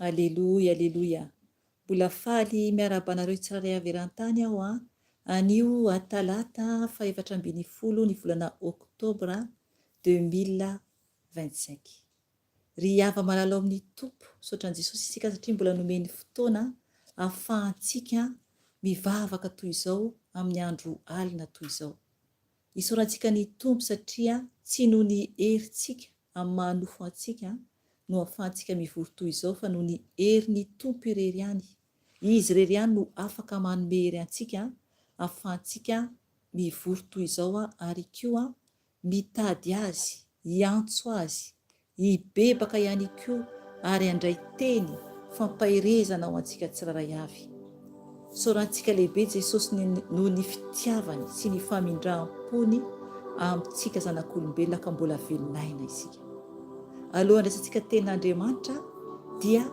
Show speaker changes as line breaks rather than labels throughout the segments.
Aleloia, aleloia. Mbola faly miarahaba anareo tsirairay avy eran-tany aho an. Anio talata fahefatra ambinifolo ny volana oktobra 2025. Ry hava-malala ao amin'ny Tompo, misaotra an'i Jesosy isika satria mbola nomeny fotoana ahafahantsika mivavaka toy izao amin'ny andro alina toy izao. Isaorantsika ny Tompo satria tsy noho ny herintsika amin'ny maha nofo antsika no ahafahantsika mivory toy izao fa noho ny herin'ny Tompo irery ihany. Izy irery ihany no afaka manome hery antsika ahafahantsika mivory toy izao ary koa mitady Azy, hiantso Azy, hibebaka ihany koa ary handray teny fampaherezana ho antsika tsirairay avy. Isaorantsika lehibe Jesosy noho ny fitiavany sy ny famindram-pony amintsika zanak'olombelona ka mbola velon'aina isika. Aloha handraisantsika tenin'Andriamanitra dia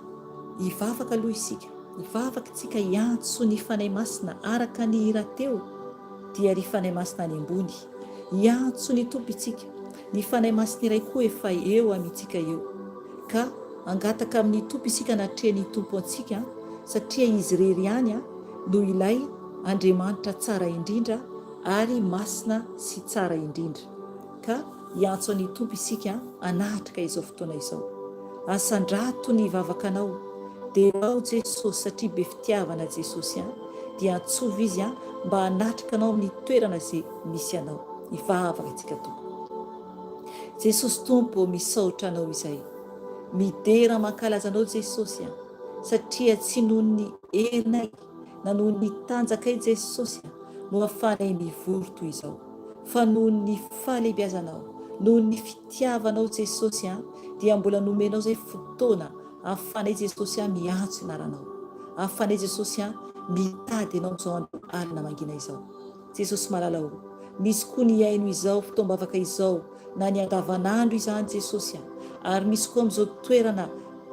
hivavaka aloha isika. Hivavaka isika hiantso ny Fanahy Masina araka ny hira teo dia ry Fanahy Masina any ambony. Hiantso ny Tompo itsika. Ny Fanahy Masina iray koa efa eo amintsika eo. Ka hangataka amin'ny Tompo isika anatrehan'ny Tompo antsika satria Izy irery ihany no ilay Andriamanitra tsara indrindra ary masina sy tsara indrindra. Ka hiantso an'i Tompo isika hanatrika izao fotoana izao. Asandrato ny vavakanao. Derao Jesosy satria be fitiavana Jesosy an. Dia antsovy Izy an mba hanatrika anao amin'ny toerana ze misy anao. Hivavaka isika Tompoko. Jesosy Tompo ô misaotra Anao izay. Midera mankalaza Anao Jesosy an satria tsy noho ny herinay na noho ny tanjakay Jesosy a, no ahafahanay mivory toy izao, fa noho ny fahalehibiazanao, noho ny fitiavanao Jesosy a, dia mbola nomenao izay fotoana ahafahanay Jesosy a miantso anaranao, ahafahanay Jesosy a mitady Anao amin'izao andro alina mangina izao. Jesosy malala o, misy koa ny hihaino izao fotoam-bavaka izao na ny andavanandro izany Jesosy a, ary misy koa amin'izao toerana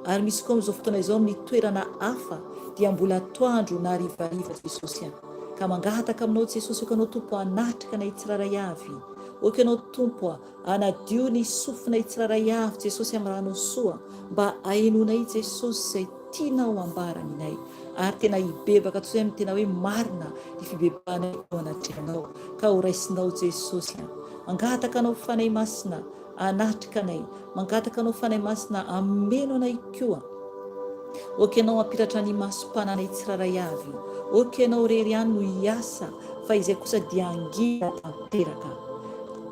ary misy koa amin'izao fotoana izao amin'ny toerana hafa dia mbola atoandro na harivariva Jesosy a, ka mangataka aminao Jesosy ok anao Tompo hanatrika anay tsirairay avy, ok anao Tompo a, hanadio ny sofinay tsirairay avy Jesosy amin'ny ranao soa mba hahenoanay Jesosy izay tianao hambara aminay ary tena hibebaka toy izay amin'ny tena hoe marina ny fibebahanay eo anatrehanao ka ho raisinao Jesosy a. Mangataka anao Fanahy Masina hanatrika anay, mangataka anao Fanahy Masina hameno anay koa. Ok ianao hampiratra ny masom-pananay tsirairay avy. Ok ianao irery ihany no hiasa fa izay kosa dia hangina tanteraka.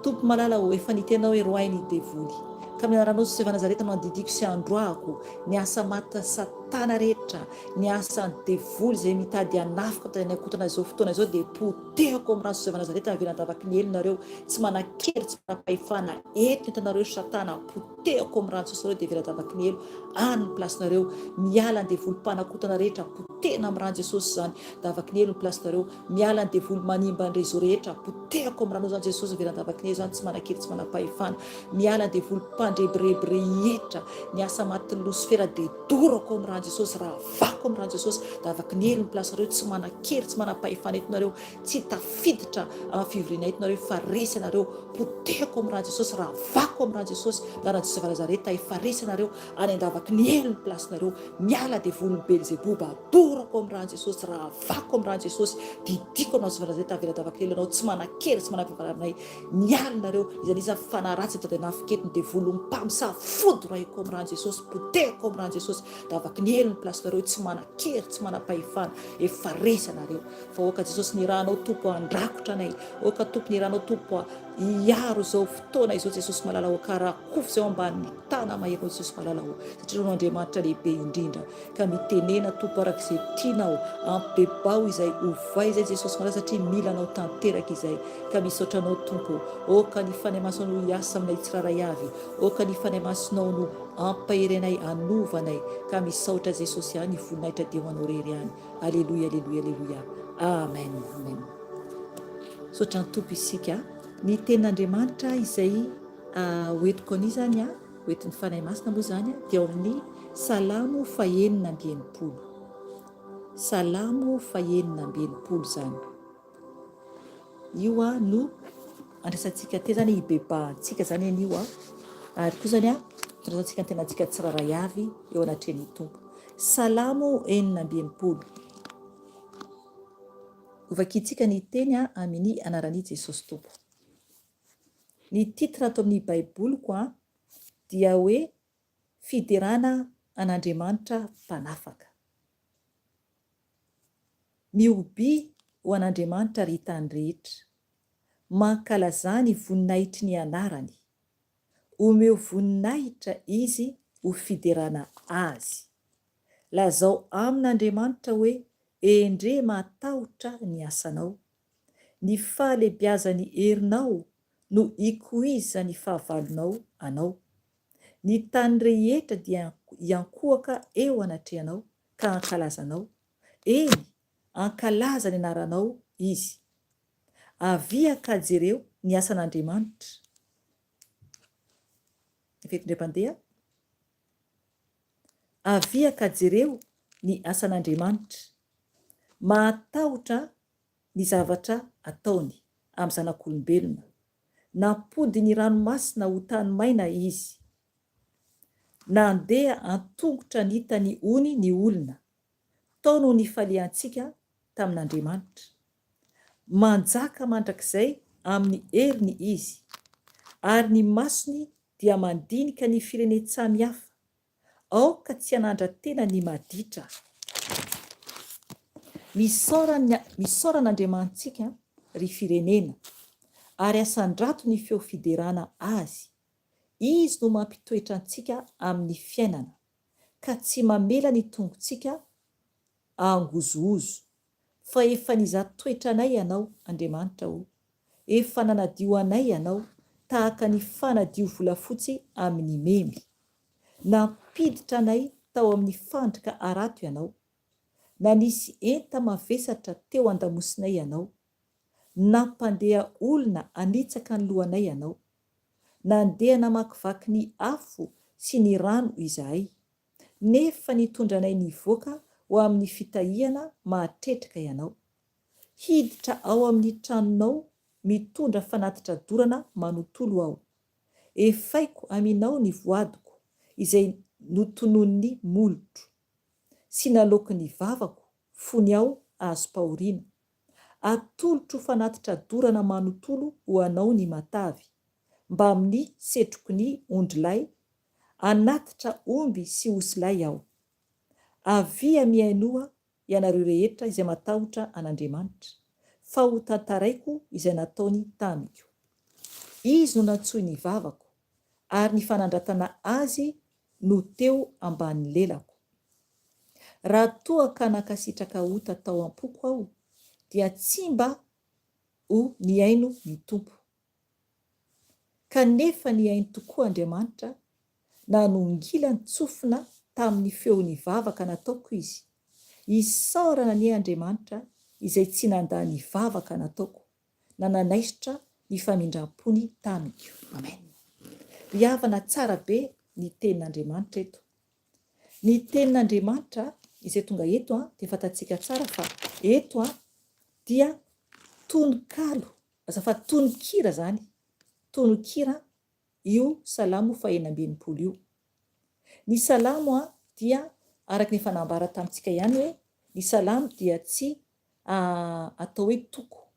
Tompo malala ô, efa nitenao hoe roahy ny devoly. Ka amin'ny anaranao Jesosy avy Nazareta no andidiako sy androahako ny asa matin'i satana rehetra, ny asan'ny devoly izay mitady hanafika mitady hanakotana izao fotoana izao dia potehako amin'ny ran'i Jesosy avy Nazareta avela an-davaky ny helo nareo, tsy manan-kery tsy manam-pahefana eto ny entanareo ry satana, potehako amin'ny ran'i Jesosy nareo dia avela an-davaky ny helo any ny place nareo, miala ny devoly mpanakotana rehetra, potehina amin'ny ran'i Jesosy izany, davaky ny helo ny place nareo, Miala ny devoly manimba ny réseau rehetra, potehako amin'ny ranao zany Jesosy avelan-davaky ny hery zany tsy manan-kery tsy manam-pahefana, miala ny devoly mpandrebireby rehetra, ny asa matin'ny losifera dia dorako amin'ny ran'i Jesosy, ravako amin'ny ran'i Jesosy, davaky ny hery ny place nareo, tsy manan-kery tsy manam-pahefana eto nareo, tsy tafiditra amin'ny fivoriana eto nareo, efa resy ianareo, potehako amin'ny ran'i Jesosy, ravako amin'ny ran'i Jesosy, na ran'i Jesosy avy Nazareta, efa resy ianareo, any an-davaky ny helo ny place nareo, miala devoly ny Belzeboba, dorako amin'ny ran'i Jesosy, ravako amin'ny ran'i Jesosy, didiko aminao sy Nazareta avela davakely anao, tsy manan-kery tsy manam-pahefana aminay, miala nareo, iza n'iza fanahy ratsy mitady hanafika eto, ny devoly mpamosavy fody rahiko amin'ny ran'i Jesosy, potehiko amin'ny ran'i Jesosy, davaky ny helo ny place nareo, tsy manan-kery tsy manam-pahefana, efa resy anareo, fa aoka Jesosy ny ranao Tompo handrakotra anay, aoka Tompo ny ranao Tompo. Hiaro izao fotoana izao Jesosy malala ô ka rakofy izay ao ambanin'ny tana maherinao Jesosy malala ô satria Ianao no Andriamanitra lehibe indrindra ka mitenena Tompo araka izay tianao ampibebaho izay ovay izay Jesosy malala satria mila Anao tanteraka izay ka misaotra Anao Tompo ô ka ny Fanahy Masinao no hiasa aminay tsirairay avy ô ka ny Fanahy Masinao no ampahery anay hanova anay ka misaotra Jesosy a ny voninahitra dia ho Anao rery ihany Aleloia aleloia aleloia amen amen. Misaotra ny Tompo isika. Ny tenin'Andriamanitra izay hoentiko anio izany, hoentin'ny Fanahy Masina moa izany, dia ao amin'ny Salamo fahenina amby enimpolo. Salamo fahenina amby enimpolo izany. Io no andraisantsika teny izany, hibebahantsika izany anio, ary koa izany hitondrasantsika ny tenantsika tsirairay avy eo anatrehan'ny Tompo. Salamo 66. Hovakintsika ny teny amin ny anaran i Jesosy Tompo. Ny titre ato amin ny baiboliko dia hoe Fiderana an Andriamanitra Mpanafaka. Mihobia ho an Andriamanitra ry tany rehetra. Mankalazà ny voninahitry ny anarany. Omeo voninahitra Izy ho fiderana Azy. Lazao amin'Andriamanitra hoe Endre mahatahotra ny asanao. Ny fahalebiazan'ny herinao no ikoizan'ny fahavalonao anao. Ny tany rehetra dia hiankohoka eo anatrehanao ka hankalaza anao. Eny, hankalaza ny anaranao izy. Avia ka jereo ny asan'Andriamanitra. Ny fetindray-mpandeha. Avia ka jereo ny asan'Andriamanitra. Mahatahotra ny zavatra ataony amin'ny zanak'olombelona. Nampody ny ranomasina ho tany maina izy. Nandeha an-tongotra nita ny ony ny olona. Tao no nifaliantsika tamin'Andriamanitra. Manjaka mandrakizay amin'ny heriny izy, ary ny masony dia mandinika ny firenen-tsamihafa. Aoka tsy hanandra-tena ny maditra. Misaora misaora an'Andriamanitsika, ry firenena, ary asandrato ny feo fiderana Azy. Izy no mampitoetra antsika amin'ny fiainana, ka tsy mamela ny tongotsika hangozohozo. Fa efa nizaha toetra anay Ianao, Andriamanitra o! Efa nanadio anay Ianao, tahaka ny fanadio volafotsy amin'ny memy. Nampiditra anay tao amin'ny fandrika harato Ianao. Nanisy enta-mavesatra teo an-damosinay Ianao. Nampandeha olona hanitsaka ny lohanay Ianao. Nandeha namakivaky ny afo sy ny rano izahay. Nefa nitondra anay nivoaka ho amin'ny fitahiana mahatretrika Ianao. Hiditra ao amin'ny tranonao mitondra fanatitra dorana manontolo aho. Efaiko aminao ny voadiko izay notononin'ny molotro, sy naloaky ny vavako fony aho azom-pahoriana. Atolotro fanatitra dorana manontolo ho anao ny matavy, mbamin'ny setroky ny ondrilahy Hanatitra omby sy osilahy aho. Avia mihainoa ianareo rehetra izay matahotra an'Andriamanitra, fa ho tantaraiko izay nataony tamiko. Izy no nantsoy ny vavako, ary ny fanandratana azy no teo ambany lelako. Raha toa ka nankasitraka ota tao am-poko aho, dia tsy mba ho nihaino ny Tompo. Kanefa nihaino tokoa Andriamanitra, nanongilan-tsofina tamin'ny feon'ny vavaka nataoko Izy. Isaorana anie Andriamanitra izay tsy nandà ny vavaka nataoko, na nanaisotra ny famindram-pony tamiko. Amen. Ry havana tsara be ny tenin'Andriamanitra eto. Ny tenin'Andriamanitra izay tonga eto dia fantatsika tsara fa eto dia tononkalo Azafady, tononkira zany, tononkira io Salamo faha-66 io. Ny Salamo dia araka ny efa nambara tamintsika ihany hoe ny Salamo dia tsy atao hoe toko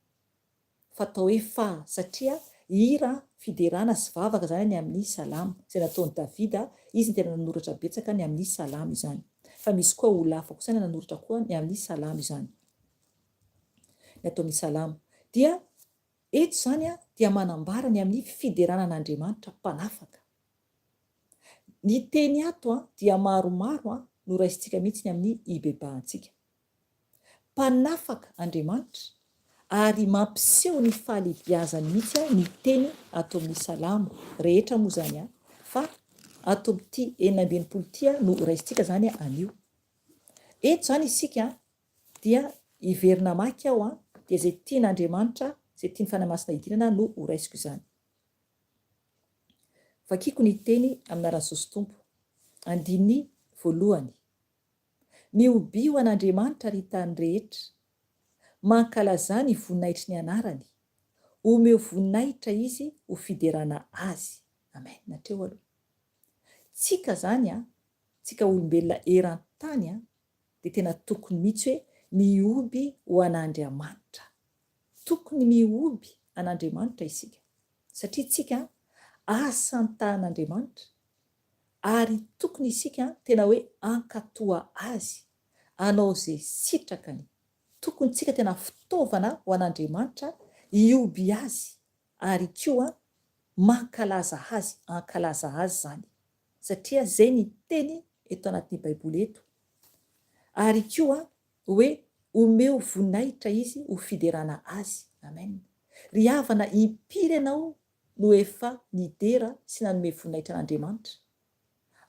fa atao hoe faha satria hira fiderana sy vavaka izany ny amin'ny Salamo izay nataon'i Davida, izy no tena nanoratra betsaka ny amin'ny Salamo izany. Fa misy koa olona hafa kosa nanoratra koa ny amin'ny Salamo izany. Ny atao amin'ny Salamo dia. Eto izany dia manambara ny amin'ny fiderana an'Andriamanitra Mpanafaka. Ny teny ato dia maromaro no raisintsika mihitsy ny amin'ny hibebahantsika. Mpanafaka Andriamanitra ary mampiseho ny fahalehibiazany mihitsy ny teny ato amin'ny Salamo rehetra moa izany fa ato amin'ity 66 ity no raisintsika izany anio. Eto izany isika dia hiverina hamaky aho dia izay tian'Andriamanitra, izay tian'ny Fanahy Masina hidirana no horaisiko izany. Vakiko ny teny amin'ny anaran'i Jesosy Tompo. Andininy voalohany. Mihobia ho an'Andriamanitra ry tany rehetra. Mankalazà ny voninahitry ny anarany. Omeo voninahitra Izy ho fiderana Azy. Amen. Hatreo aloha. Tsika zany an, tsika olombelona eran-tany an, dia tena tokony mihitsy hoe mihoby ho an'Andriamanitra. Tokony mihoby an'Andriamanitra isika. Satria tsika asan-tahan'Andriamanitra Ary tokony isika tena hoe ankatoa Azy, hanao izay sitrakany. Tokony tsika tena fitaovana ho an'Andriamanitra hihoby Azy ary koa mankalaza Azy, hankalaza Azy izany. Satria izay ny teny eto anatin'ny Baiboly eto. Ary koa hoe omeo voninahitra Izy ho fiderana Azy. Amen. Ry havana impiry ianao no efa nidera sy nanome voninahitra an'Andriamanitra?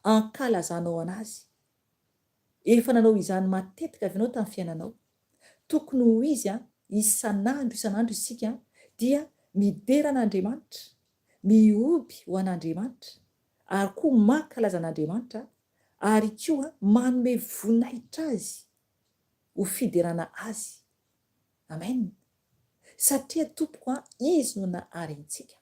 Ankalazanao an'Azy. Efa nanao izany matetika avy ianao tamin'ny fiainanao. Tokony ho izy isan'andro isan'andro isika dia midera an'Andriamanitra, mihoby ho an'Andriamanitra, ary koa mankalaza an'Andriamanitra, ary koa manome voninahitra Azy ho fiderana Azy. Amen. Satria tompoko an, Izy no nahary antsika.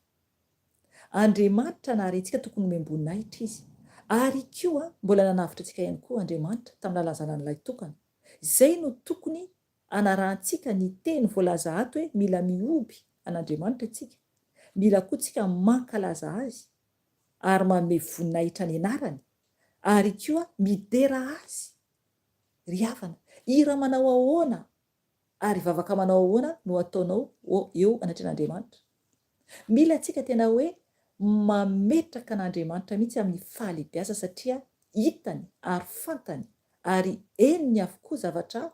Andriamanitra nahary antsika tokony nomem-boninahitra Izy. Ary koa mbola nanavotra antsika ihany koa Andriamanitra tamin'ny alalan'ny Zanany Lahitokana. Izay no tokony hanarahantsika ny teny voalaza ato hoe mila mihoby an'Andriamanitra isika. Mila koa tsika mankalaza Azy ary manome voninahitra ny anarany ary koa midera Azy. Ry havana, hira manao ahoana Ary vavaka manao ahoana no ataonao eo anatrehan'Andriamanitra? Mila antsika tena hoe mametraka an'Andriamanitra mihitsy amin'ny fahalehibiazana satria hitany ary fantany ary henony avokoa zavatra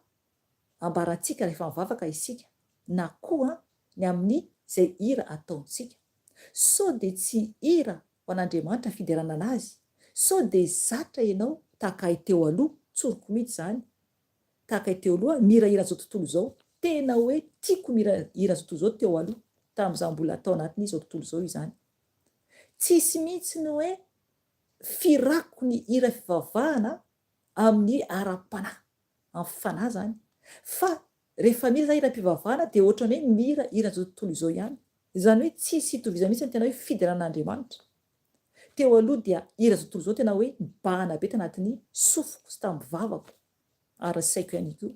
ambarantsika rehefa mivavaka isika na koa ny amin'ny izay hira ataontsika. Sao dia tsy hira ho an'Andriamanitra fiderana an'Azy? Sao dia zatra ianao tahaka ahy teo aloha, tsoriko mihitsy izany, tahaka i teo aloha mihirahira an'izao tontolo izao, tena hoe tiako mihirahira an'izao tontolo izao teo aloha, tamin'izaho mbola tao anatin'izao tontolo izao izany. Tsisy mihitsy ny hoe firako ny hira fivavahana amin'ny ara-panahy, amin'ny fanahy izany. Fa rehefa mihira za hiram-pivavahana dia ohatran'ny hoe mihira hiran'izao tontolo izao ihany. Izany hoe tsisy itovizana mihitsy ny tena hoe fiderana an'Andriamanitra. Teo aloha dia hira izao tontolo izao tena hoe nibahana be tanatin'ny sofiko sy tamin'ny vavako ary ny saiko ihany koa.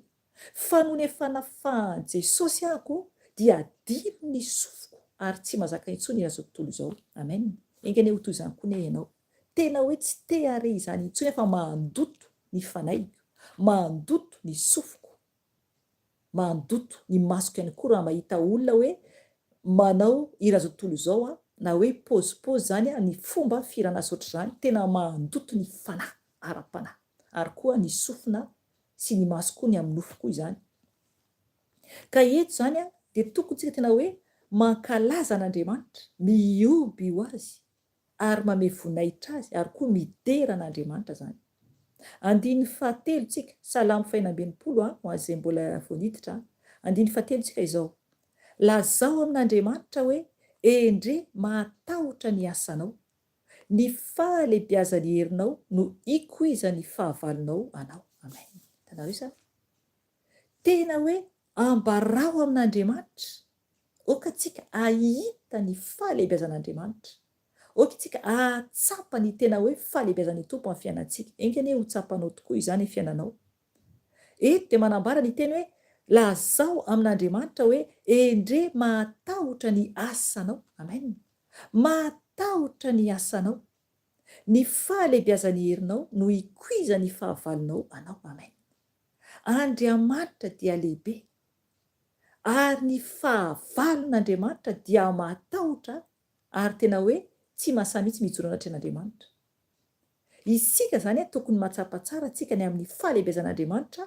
Fa nony efa nafahan'i Jesosy ahako dia adino ny sofiko ary tsy mazaka intsony hira izao tontolo izao. Amen. Enga anie ho toy izany koa anie ianao. Tena hoe tsy te hare izany intsony aho fa mandoto ny fanahiko, mandoto ny sofiko. Mandoto ny masoko ihany koa raha mahita olona hoe manao hira zao tontolo izao an, na hoe pôzipôzy zany an, ny fomba fihirana azy ohatr'izany, tena mandoto ny fanahy, ara-panahy, ary koa ny sofina sy ny maso koa ny amin'ny nofo koa izany. Ka eto izany an, dia tokony tsika tena hoe mankalaza an'Andriamanitra, mihoby ho Azy, ary mamehy voninahitra Azy ary koa midera an'Andriamanitra izany. Andininy fahatelo tsika, Salamo fahenina-amby-enimpolo a, ho an'izay mbola vao niditra a, andininy fahatelo tsika izao, Lazao amin'Andriamanitra hoe, Endrey mahatahotra ny asanao, ny fahalehibiazan'ny herinao no ikoizan'ny fahavalonao anao. Amen. Hitanareo izany? Tena hoe ambarao amin'Andriamanitra Aoka tsika hahita ny fahalehibiazan'Andriamanitra. Aoka isika hahatsapa ny tena hoe fahalehibiazan'ny Tompo amin'ny fiainantsika. Enga anie ho tsapanao tokoa izany amin'ny fiainanao. Eto dia manambara ny teny hoe, Lazao amin'Andriamanitra hoe, Endrey mahatahotra ny asanao. Amen. Mahatahotra ny asanao. Ny fahalehibiazan'ny herinao no ikoizan'ny fahavalonao anao. Amen. Andriamanitra dia lehibe. Ary ny fahavalon'Andriamanitra dia matahotra ary tena hoe tsy mahasahy mihitsy mijoro anatrehan'Andriamanitra. Isika izany tokony mahatsapa tsara tsika ny amin'ny fahalehibeazan'Andriamanitra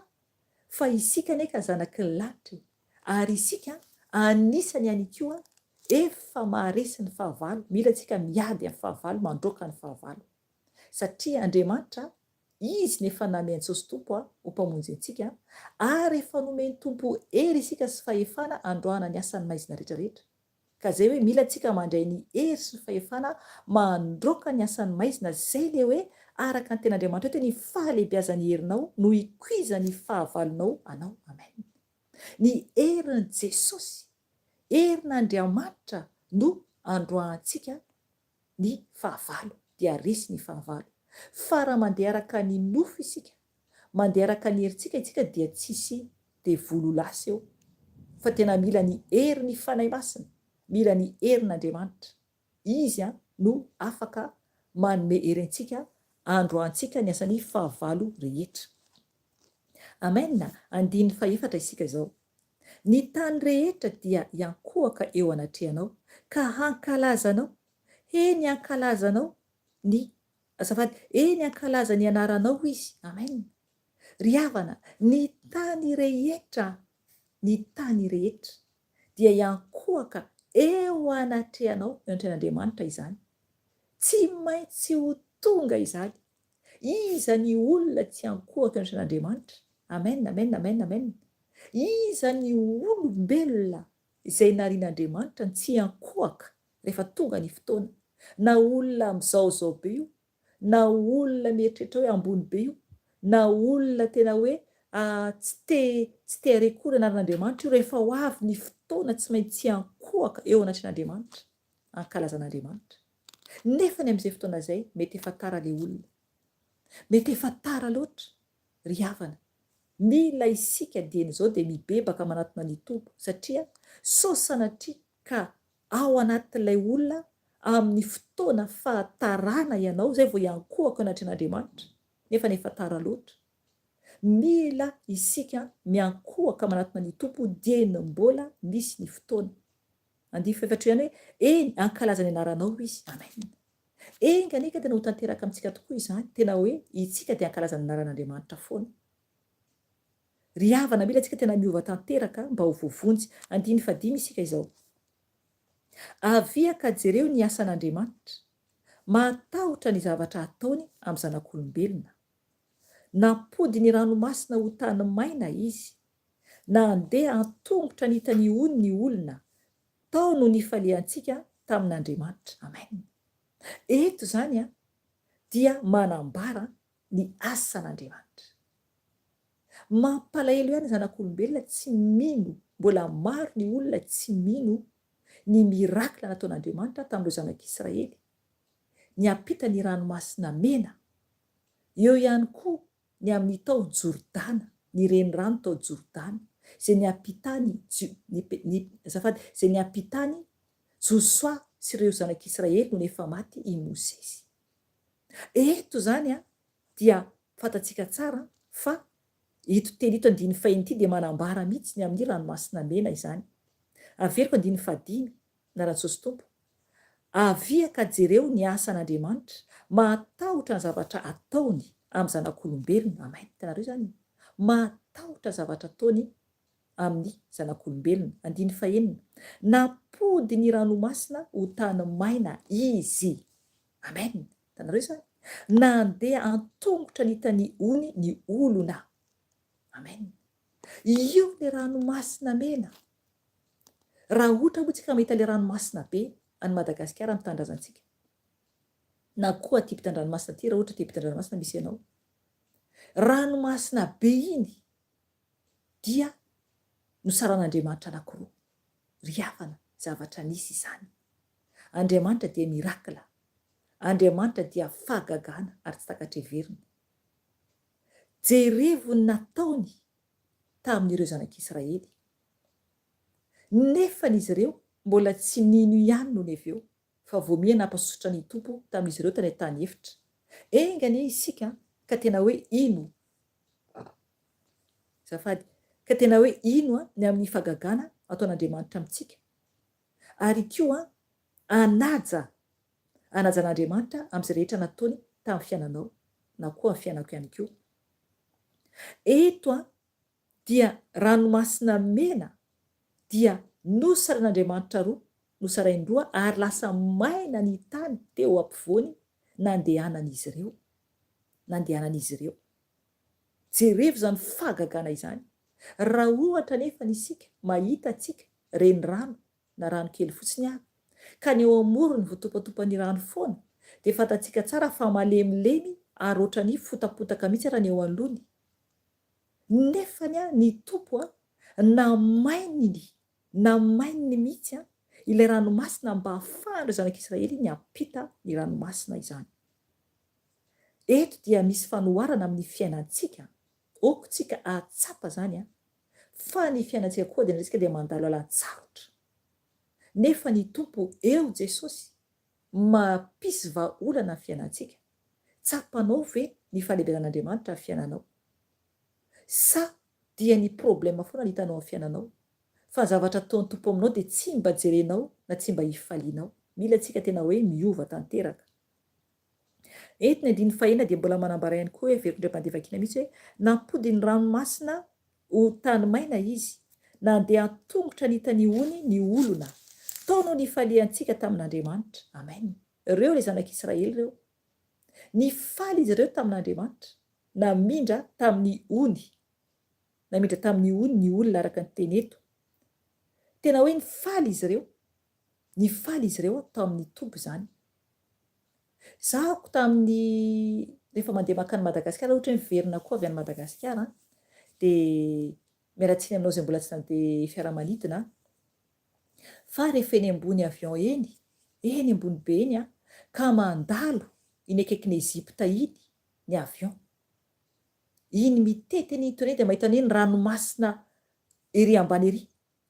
fa isika anie ka zanaky ny lanitra e! Ary isika anisany ihany koa efa maharesy ny fahavalo, mila tsika miady amin'ny fahavalo, mandroaka ny fahavalo. Satria Andriamanitra Izy no efa name an'i Jesosy Tompo ho Mpamonjy antsika, ary efa nomen'ny Tompo hery isika sy fahefana handroahana ny asan'ny maizina rehetra rehetra. Ka zay hoe mila tsika mandray ny hery sy ny fahefana mandroaka ny asan'ny maizina, zay le hoe araka ny tenin'Andriamanitra eto hoe ny fahalehibiazan'ny herinao no hikoizan'ny fahavalonao anao. Amen. Ny herin'i Jesosy, herin'Andriamanitra no androahantsika ny fahavalo, dia resy ny fahavalo. Fa raha mandeha araka ny nofo isika, mandeha araka ny herintsika isika dia tsisy devoly ho lasa eo. Fa tena mila ny herin'ny Fanahy Masina, mila ny herin'Andriamanitra. Izy no afaka manome hery antsika androantsika ny asan'ny fahavalo rehetra. Amen! Andininy fahefatra isika izao. Ny tany rehetra dia hiankohoka eo anatrehanao, ka hankalaza anao, eny hankalaza anao ny, azafady, eny hankalaza ny anaranao izy. Amen. Ry havana, ny tany rehetra, ny tany rehetra dia hiankohoka eo anatrehanao, eo anatrehan'Andriamanitra izany. Tsy maintsy ho tonga izany. Iza ny olona tsy hiankohoka eo anatrehan'Andriamanitra? Amen, amen, amen, amen. Iza ny olombelona izay narian'Andriamanitra ny tsy hiankohoka rehefa tonga ny fotoana? Na olona mizaozao be io, na olona mieritreritra hoe ambony be io, na olona tena hoe tsy te tsy te hare akory anaran'Andriamanitra io, rehefa ho avy ny fotoana tsy maintsy hiankohoka eo anatrehan'Andriamanitra, ankalazan'Andriamanitra. Nefa ny amin'izay fotoana izay mety efa tara le olona. Mety efa tara loatra ry havana. Mila isika dieny izao dia mibebaka manatona ny Tompo satria sao sanatria ka ao anatin'ilay olona amin'ny fotoana fahatarana ianao izay vao hiankohoka eo anatrehan'Andriamanitra nefa efa tara loatra. Mila isika miankohoka manatona ny Tompo dieny mbola misy ny fotoana. Andininy fahefatra io ihany hoe, Eny, hankalaza ny anaranao izy. Amen. Enga anie ka tena ho tanteraka amintsika tokoa izany, tena hoe itsika dia hankalaza ny anaran'Andriamanitra foana. Ry havana, mila tsika tena miova tanteraka mba ho voavonjy. Andininy fahadimy isika izao. Avia ka jereo ny asan'Andriamanitra. Mahatahotra ny zavatra ataony amin'ny zanak'olombelona. Nampody ny ranomasina ho tany maina izy. Nandeha an-tongotra nita ny ony ny olona. Tao no nifaliantsika tamin'Andriamanitra. Amen. Eto izany dia manambara ny asan'Andriamanitra. Mampalahelo ihany ny zanak'olombelona tsy mino, mbola maro ny olona tsy mino ny miracle nataon'Andriamanitra tamin'ireo zanak'Israely, niampita ny ranomasina mena, eo ihany koa ny amin'ny tao Jordana, ny renirano tao Jordana, izay niampitany ny, azafady, izay niampitany Josoa sy ireo zanak'Israely nony efa maty i Mosesy. Eto izany dia fantatsika tsara fa ito teny ito andininy fahiny ity dia manambara mihitsy ny amin'ny ranomasina mena izany. Averiko andininy fahadimy, Narantsosy Tompo. Avia ka jereo ny asan'Andriamanitra, mahatahotra ny zavatra ataony amin'ny zanak'olombelona. Amen. Hitanareo izany? Mahatahotra zavatra ataony amin'ny zanak'olombelona. Andininy fahenina. Nampody ny ranomasina ho tany maina Izy. Amen. Hitanareo izany? Nandeha an-tongotra nita ny ony ny olona. Amen. Io ilay ranomasina mena. Raha ohatra moa tsika mahita ilay ranomasina be any Madagasikara amin'ny tanindrazantsika, na koa aty ampitan-dranomasina aty raha ohatra aty ampitan-dranomasina misy anao. Ranomasina be iny dia nosaran'Andriamanitra anankiroa. Ry havana, zavatra nisy izany. Andriamanitra dia miracle. Andriamanitra dia fahagagana ary tsy takatra heverina. Jerevo ny nataony tamin'ireo zanak'Israely. Nefany izy ireo mbola tsy nino ihany nony avy eo fa vao miha nampasosotra ny Tompo tamin'izy ireo tany an-tany efitra. Enga anie isika ka tena hoe hino Azafady. Ka tena hoe hino ny amin'ny fahagagana ataon'Andriamanitra amintsika. Ary koa hanaja, hanaja an'Andriamanitra amin'izay rehetra nataony tamin'ny fiainanao na koa amin'ny fiainako ihany koa. Eto dia ranomasina mena dia nosarain'Andriamanitra roa, nosarainy roa ary lasa maina ny tany teo ampovoany nandehanan'izy ireo. Nandehanan'izy ireo. Jerevo izany fahagagana izany. Raha ohatra anefa ny isika mahita antsika renirano na rano kely fotsiny ary, ka ny eo amorony voatopatopan'ny rano foana, dia fantatsika tsara fa malemilemy ary ohatran'ny fotapotaka mihitsy ara ny eo anoloany. Nefany an, ny Tompo an, namaininy, namaininy mihitsy an, ilay ranomasina mba hahafahan'ireo zanak'Israely niampita ny ranomasina izany. Eto dia misy fanoharana amin'ny fiainantsika, ok tsika ahatsapa izany an, fa ny fiainantsika koa dia indraindray tsika dia mandalo alan-tsarotra, nefa ny Tompo eo Jesosy mampisy vahaolana ny fiainantsika, tsapanao ve ny fahalehibeazan'Andriamanitra amin'ny fiainanao? Sa dia ny problème foana no hitanao amin'ny fiainanao, fa ny zavatra ataon'ny Tompo aminao dia tsy mba jerenao na tsy mba ifalianao, mila tsika tena hoe miova tanteraka. Eto ny andininy fahenina dia mbola manambara ihany koa hoe, averiko indray mpandeha vakiana mihitsy hoe, nampody ny ranomasina ho tany maina izy, nandeha an-tongotra nita ny ony ny olona. Tao no nifaliantsika tamin'Andriamanitra. Amen. Ireo ilay zanak'Israely ireo. Nifaly izy ireo tamin'Andriamanitra, namindra tamin'ny ony. Namindra tamin'ny ony ny olona araka ny teny eto. Tena hoe nifaly izy ireo. Nifaly izy ireo tamin'ny Tompo izany. Zahako tamin'ny rehefa mandeha mankany Madagasikara ohatra hoe miverina koa avy any Madagasikara dia miala tsiny aminao izay mbola tsy nandeha fiaramanidina fa rehefa eny ambony avion eny, eny ambony be eny ka mandalo iny akaikin'i Egypte iny ny avion. Iny mitety an'iny toerana iny dia mahita an'iny ranomasina ery ambany ery.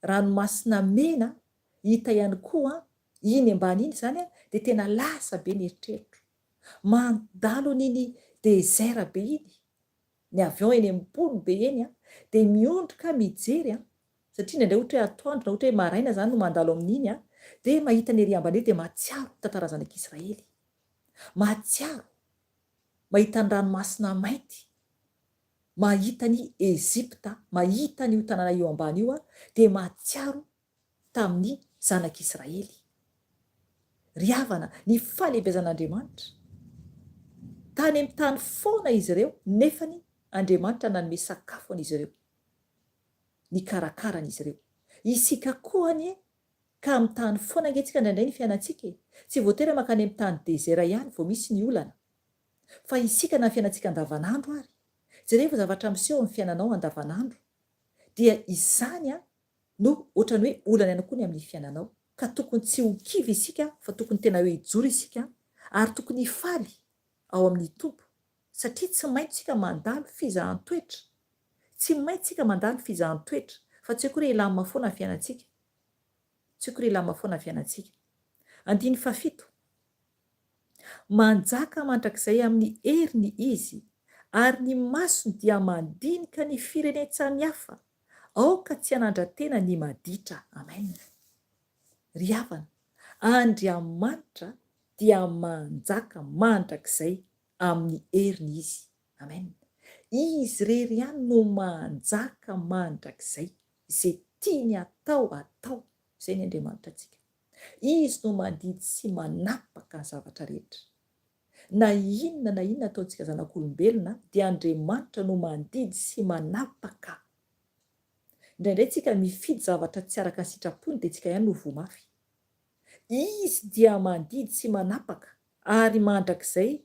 Ranomasina mena hita ihany koa iny ambany iny izany dia tena lasa be ny eritreritro. Mandalo an'iny désert be iny, ny avion eny ambony be eny dia miondrika mijery satria indraindray ohatra hoe atoandro na ohatra hoe maraina izany no mandalo amin'iny dia mahita ny ery ambany ery dia mahatsiaro ny tantara zanak'Israely. Mahatsiaro mahita ny ranomasina mainty. Mahita an'i Egypta, mahita an'io tanàna io ambany io aho, dia mahatsiaro tamin'ny zanak'Israely. Ry havana, ny fahalehibeazan'Andriamanitra. Tany amin'ny tany foana izy ireo, nefany Andriamanitra nanome sakafo an'izy ireo, nikarakara an'izy ireo. Isika koa anie ka amin'ny tany foana ange tsika indraindray ny fiainantsika e! Tsy voatery mankany amin'ny tany désert ihany vao misy ny olana. Fa isika na ny fiainantsika andavanandro ary, jerevo zavatra miseho amin'ny fiainanao andavanandro, dia izany no ohatran'ny hoe olana ihany koa ny amin'ny fiainanao. Ka tokony tsy ho kivy isika fa tokony tena hoe hijoro isika ary tokony hifaly ao amin'ny Tompo satria tsy maintsy isika mandalo fizahan-toetra. Tsy maintsy isika mandalo fizahan-toetra fa tsy hoe akory hilamina foana ny fiainantsika. Tsy hoe akory hilamina foana ny fiainantsika. Andininy fahafito. Manjaka mandrakizay amin'ny heriny izy, ary ny masony dia mandinika ny firenen-tsamihafa. Aoka tsy hanandra-tena ny maditra. Amen. Ry havana, Andriamanitra dia manjaka mandrakizay amin'ny heriny Izy. Amen. Izy irery ihany no manjaka mandrakizay. Izay tiany atao, atao. Izay ny Andriamanitra antsika. Izy no mandidy sy manapaka ny zavatra rehetra. Na inona na inona ataontsika zanak'olombelona dia Andriamanitra no mandidy sy manapaka. Indraindray tsika mifidy zavatra tsy araka ny sitrapony dia tsika ihany no voa mafy. Izy dia mandidy sy manapaka ary mandrakizay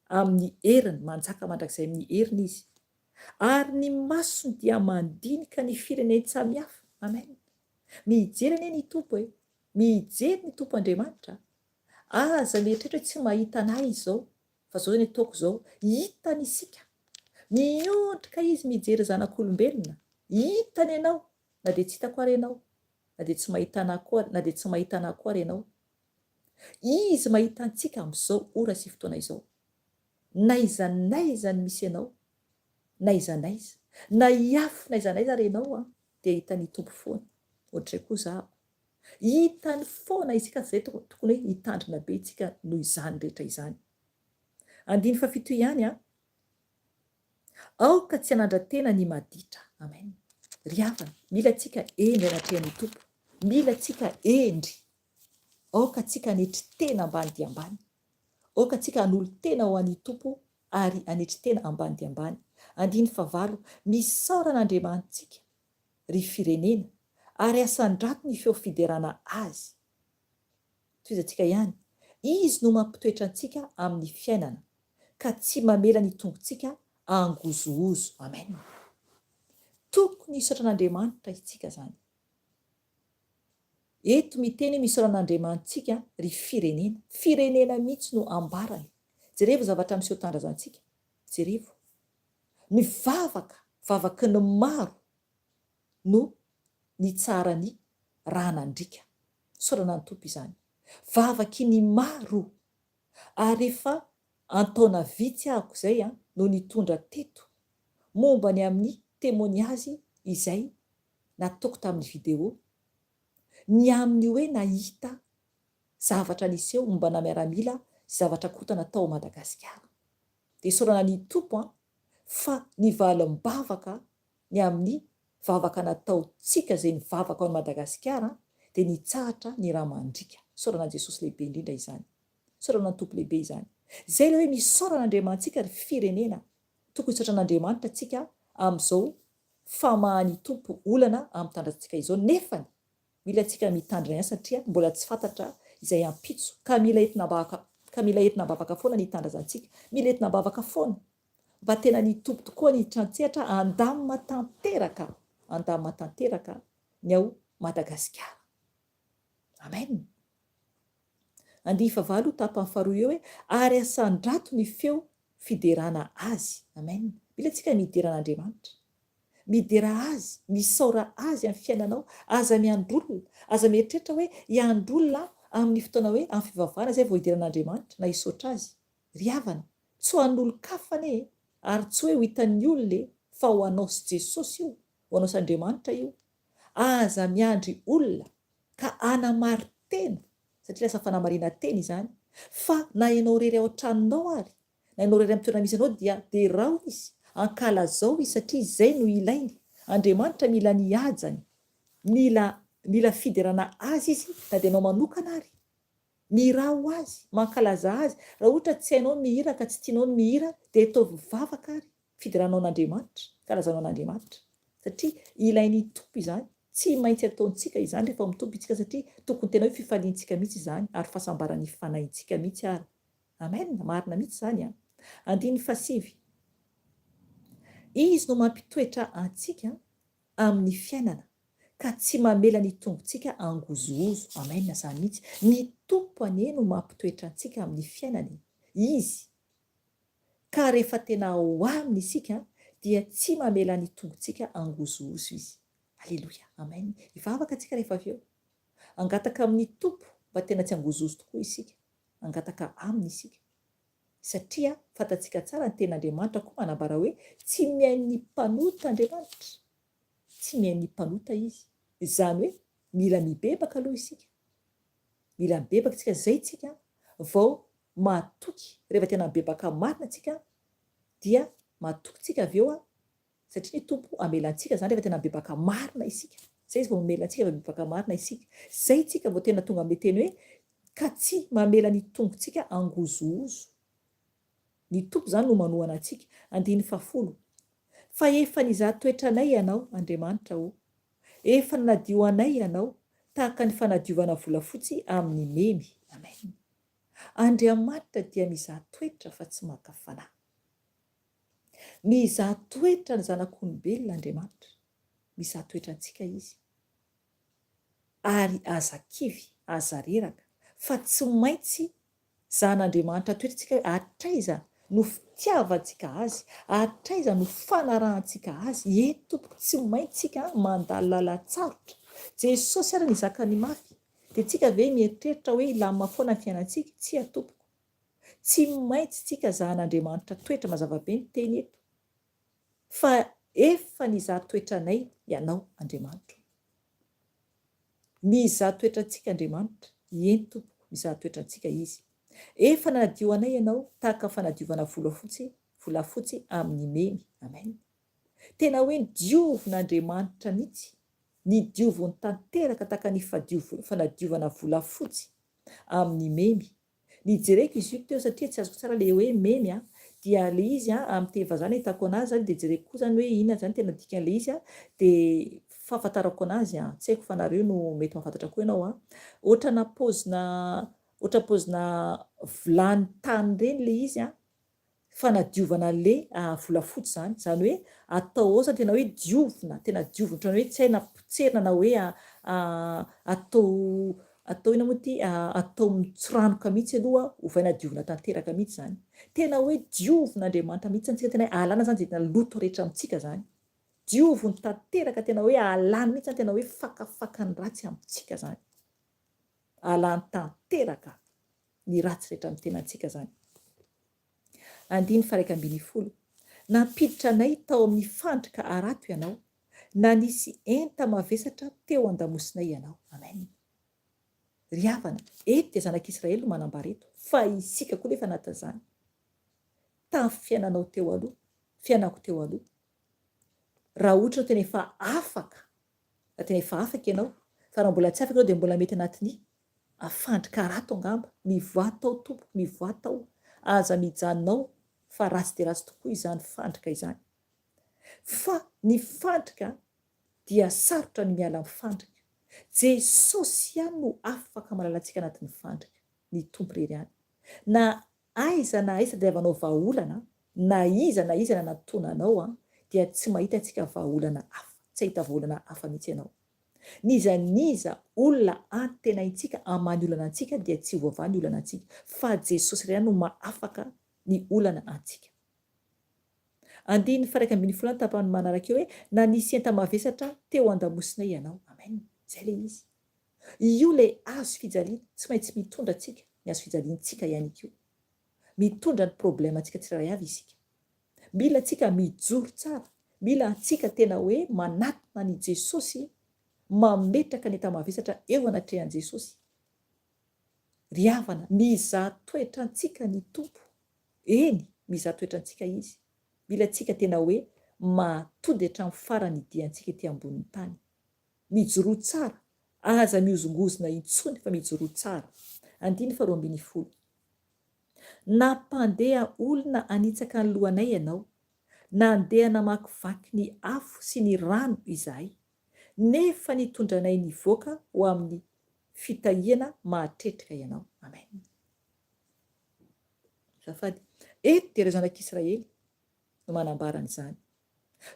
amin'ny heriny, manjaka mandrakizay amin'ny heriny Izy. Ary ny masony dia mandinika ny firenen-tsamihafa. Amen. Mijery anie ny Tompo e! Mijery ny Tompo Andriamanitra a! Aza mieritreritra hoe tsy mahita anay Izy izao, fa izao ny ataoko izao. Hitany isika. Miondrika Izy mijery zanak'olombelona. Hitany ianao, na dia tsy hitako ary ianao, na dia tsy mahita anah koa, na dia tsy mahita anah koa ary ianao. Izy mahita antsika amin'izao ora sy fotoana izao. N'aiza n'aiza ny misy anao, n'aiza n'aiza, na hiafina aiza n'aiza ary ianao an! dia hitan'ny Tompo foana. Ohatr'izay koa izaho. Hitany foana isika izay tokony hoe hitandrina be isika noho izany rehetra izany. Andininy fahafito ihany an. Aoka tsy hanandra-tena ny maditra. Amen. Ry havana, mila antsika hendry anatrehan'ny Tompo. Mila antsika hendry. Aoka antsika hanetry tena ambany dia ambany. Aoka antsika hanolo-tena ho an'ny Tompo ary hanetry tena ambany dia ambany. Andininy fahavalo, Misaora an'Andriamanitsika, ry firenena, ary asandrato ny feo fiderana Azy. Tohizantsika ihany, Izy no mampitoetra antsika amin'ny fiainana, ka tsy mamela ny tongotsika hangozohozo. Amen. Tokony hisaotra an'Andriamanitra isika izany. Eto miteny hoe misaora an'Andriamanitsika ry firenena. Firenena mihitsy no ambarany. Jerevo zavatra miseho tandrazantsika. Jerevo. Ny vavaka, vavaky ny maro no nitsaharan'ny rà nandriaka. Isaorana ny Tompo izany. Vavaky ny maro. Ary efa an-taona vitsy ahako izay no nitondra teto momba ny amin'ny temoniazy izay nataoko tamin'ny video, ny amin'ny hoe nahita zavatra niseho mombana miaramila sy zavatra korontana tao Madagasikara. Dia isaorana ny Tompo an, fa ny valim-bavaka ny amin'ny vavaka nataontsika izay nivavaka ao Madagasikara dia nitsahatra ny rà mandriaka. Isaorana an'i Jesosy lehibe indrindra izany. Isaorana ny Tompo lehibe izany. Izay ilay hoe misaorana Andriamanitsika ry firenena. Tokony hisaotra an'Andriamanitra tsika amin'izao famahan'ny Tompo olana amin'ny tandratsika izao nefany mila tsika mitandrina ihany satria mbola tsy fantatra izay ampitso ka mila entina ambavaka ka mila entina ambavaka foana ny tandrazantsika mila entina ambavaka foana mba tena ny Tompo tokoa ny hiditra an-tsehatra handamina tanteraka handamina tanteraka ny ao Madagasikara Amen Andihy fahavalo tapany faharoa eo hoe ary asandrato ny feo fiderana Azy. Amen. Mila tsika midera an'Andriamanitra. Midera Azy, misaora Azy amin'ny fiainanao. Aza miandry olona. Aza mieritreritra hoe hiandry olona aho amin'ny fotoana hoe amin'ny fivavahana izay vao hidera an'Andriamanitra na hisaotra Azy. Ry havana, tsy ho an'olon-kafa anie e, ary tsy hoe ho hitan'ny olona e, fa ho anao sy Jesosy io, ho anao sy Andriamanitra io. Aza miandry olona ka hanamari-tena satria lasa fanamarinan-tena izany, fa na ianao irery ao an-tranonao ary, na ianao irery amin'ny toerana misy anao dia derao Izy, ankalazao Izy satria izay no ilainy, Andriamanitra mila ny hajany, mila mila fiderana Azy Izy na dia ianao manokana ary. Mihirà ho Azy, mankalazà Azy, raha ohatra tsy hainao ny mihira ka tsy tianao ny mihira dia ataovy vavaka ary. Fideranao an'Andriamanitra, kalazanao an'Andriamanitra. Satria ilain'ny Tompo izany, tsy maintsy ataontsika izany rehefa ao amin'ny Tompo isika satria tokony tena hoe fifaliantsika mihitsy izany ary fahasambaran'ny fanahintsika mihitsy ary. Amen, marina mihitsy izany an. Andininy fahasivy. Izy no mampitoetra antsika amin'ny fiainana ka tsy mamela ny tongotsika hangozohozo. Amen, izany mihitsy. Ny Tompo anie no mampitoetra antsika amin'ny fiainana e. Izy. Ka rehefa tena ao Aminy isika dia tsy mamela ny tongotsika hangozohozo Izy. Aleloia. Amen. Hivavaka tsika rehefa avy eo. Hangataka amin'ny Tompo mba tena tsy hangozohozo tokoa isika. Hangataka Aminy isika. Satria fantatsika tsara ny Tenin'Andriamanitra koa manambara hoe tsy mihaino ny mpanota Andriamanitra. Tsy mihaino ny mpanota Izy. Izany hoe mila mibebaka aloha isika. Mila mibebaka isika. Izay tsika vao matoky, rehefa tena mibebaka marina tsika dia matoky tsika avy eo satria ny Tompo hamela antsika zany rehefa tena mibebaka marina isika, zay izy vao mamela antsika rehefa mibebaka marina isika, zay tsika vao tena tonga amin'ilay teny hoe ka tsy mamela ny tongotsika hangozohozo, ny Tompo zany no manohana antsika, andininy fahafolo, fa efa nizaha toetra anay Ianao Andriamanitra o, efa nanadio anay Ianao tahaka ny fanadiovana volafotsy amin'ny memy, amen. Andriamanitra dia mizaha toetra fa tsy maka fanahy. Mizaha toetra ny zanak'olombelona Andriamanitra. Mizaha toetra antsika Izy. Ary aza kivy, aza reraka, fa tsy maintsy zahan'Andriamanitra toetra tsika hoe hatraiza no fitiavantsika Azy, hatraiza no fanarahantsika Azy. Eny tompoko, tsy maintsy tsika mandalo lalan-tsarotra. Jesosy ary nizaka ny mafy. Dia tsika ve mieritreritra hoe hilamina foana ny fiainantsika? Tsia tompoko. Tsy maintsy tsika zahan'Andriamanitra toetra mazava be ny teny eto. Fa efa nizaha toetra anay Ianao Andriamanitro. Mizaha toetra antsika Andriamanitra. Eny tompoko, mizaha toetra antsika Izy. Efa nanadio anay Ianao tahaka ny fanadiovana volafotsy, volafotsy amin'ny memy. Amen. Tena hoe nodiovin'Andriamanitra mihitsy, nidioviny tanteraka tahaka ny fanadiovana volafotsy amin'ny memy. Nijereko izy io teo satria tsy azoko tsara le hoe memy a, dia le izy a amin'ny teny vazaha nahitako anazy zany dia jereko koa zany hoe inona zany tena dikan'le izy a, dia fahafantarako anazy a, tsy haiko fa nareo no mety mahafantatra koa ianao a, ohatrana paozina ohatra paozina vilany tany ireny le izy a, fanadiovana an'le volafotsy zany, zany hoe atao ao zany tena hoe diovina, tena diovina ohatran'ny hoe tsy hay na potserina na hoe atao atao inona moa ity atao mitsiranoka mihitsy aloha ovaina diovina tanteraka mihitsy zany, tena hoe diovin'Andriamanitra mihitsy zany tsika tena hoe alana zany zay tena loto rehetra amintsika zany, dioviny tanteraka tena hoe alany mihitsy zany tena hoe fakafakany ratsy amintsika zany, alany tanteraka. ny ratsy rehetra amin'ny tenantsika izany. Andininy faha-11, Nampiditra anay tao amin'ny fandrika harato Ianao, nanisy enta-mavesatra teo an-damosinay Ianao. Amen. Ry havana, eto dia zanak'Israely no manambara eto, fa isika koa nefa anatin'izany. Tamin'ny fiainanao teo aloha, fiainako teo aloha, raha ohatra ianao tena efa afaka, raha tena efa afaka ianao, fa raha mbola tsy afaka ianao dia mbola mety anatin'ny Afandrika harato angamba. Mivoaha tao tompoko, mivoaha tao. Aza mijanona ao fa ratsy dia ratsy tokoa izany fandrika izany. Fa ny fandrika dia sarotra ny miala amin'ny fandrika. Jesosy ihany no afaka manala antsika anatin'ny fandrika. Ny Tompo irery ihany. Na aiza na aiza tadiavanao vahaolana, na iza na iza nanatona anao dia tsy mahita antsika vahaolana hafa. Tsy hahita vahaolana hafa mihitsy ianao. N'iza n'iza olona antenaintsika hamaha ny olana antsika dia tsy voavaha ny olana antsika fa Jesosy irery ihany no mahafaka ny olana antsika. Andininy faha 11 any tapany manaraka eo hoe nanisy enta-mavesatra teo an-damosinay ianao. Amen. Izay ilay izy. Io ilay hazo fijaliana, tsy maintsy mitondra antsika ny hazo fijaliantsika ihany koa. Mitondra ny problème antsika tsirairay avy isika. Mila antsika mijoro tsara, mila antsika tena hoe manatona an'i Jesosy, mametraka ny enta-mavesatra eo anatrehan'i Jesosy. Ry havana, mizaha toetra antsika ny Tompo. Eny, mizaha toetra antsika Izy. Mila antsika tena hoe mahatody hatramin'ny farany ny diantsika ety ambonin'ny tany. Mijoroa tsara, aza mihozongozona intsony fa mijoroa tsara. Andininy faharoa 12. Nampandeha olona hanitsaka ny lohanay ianao, nandeha namakivaky ny afo sy ny rano izahay, nefa nitondra anay nivoaka ho amin'ny fitahiana mahatretrika ianao. Amen. Azafady. Eto dia ireo zanak'Israely no manambara an'izany.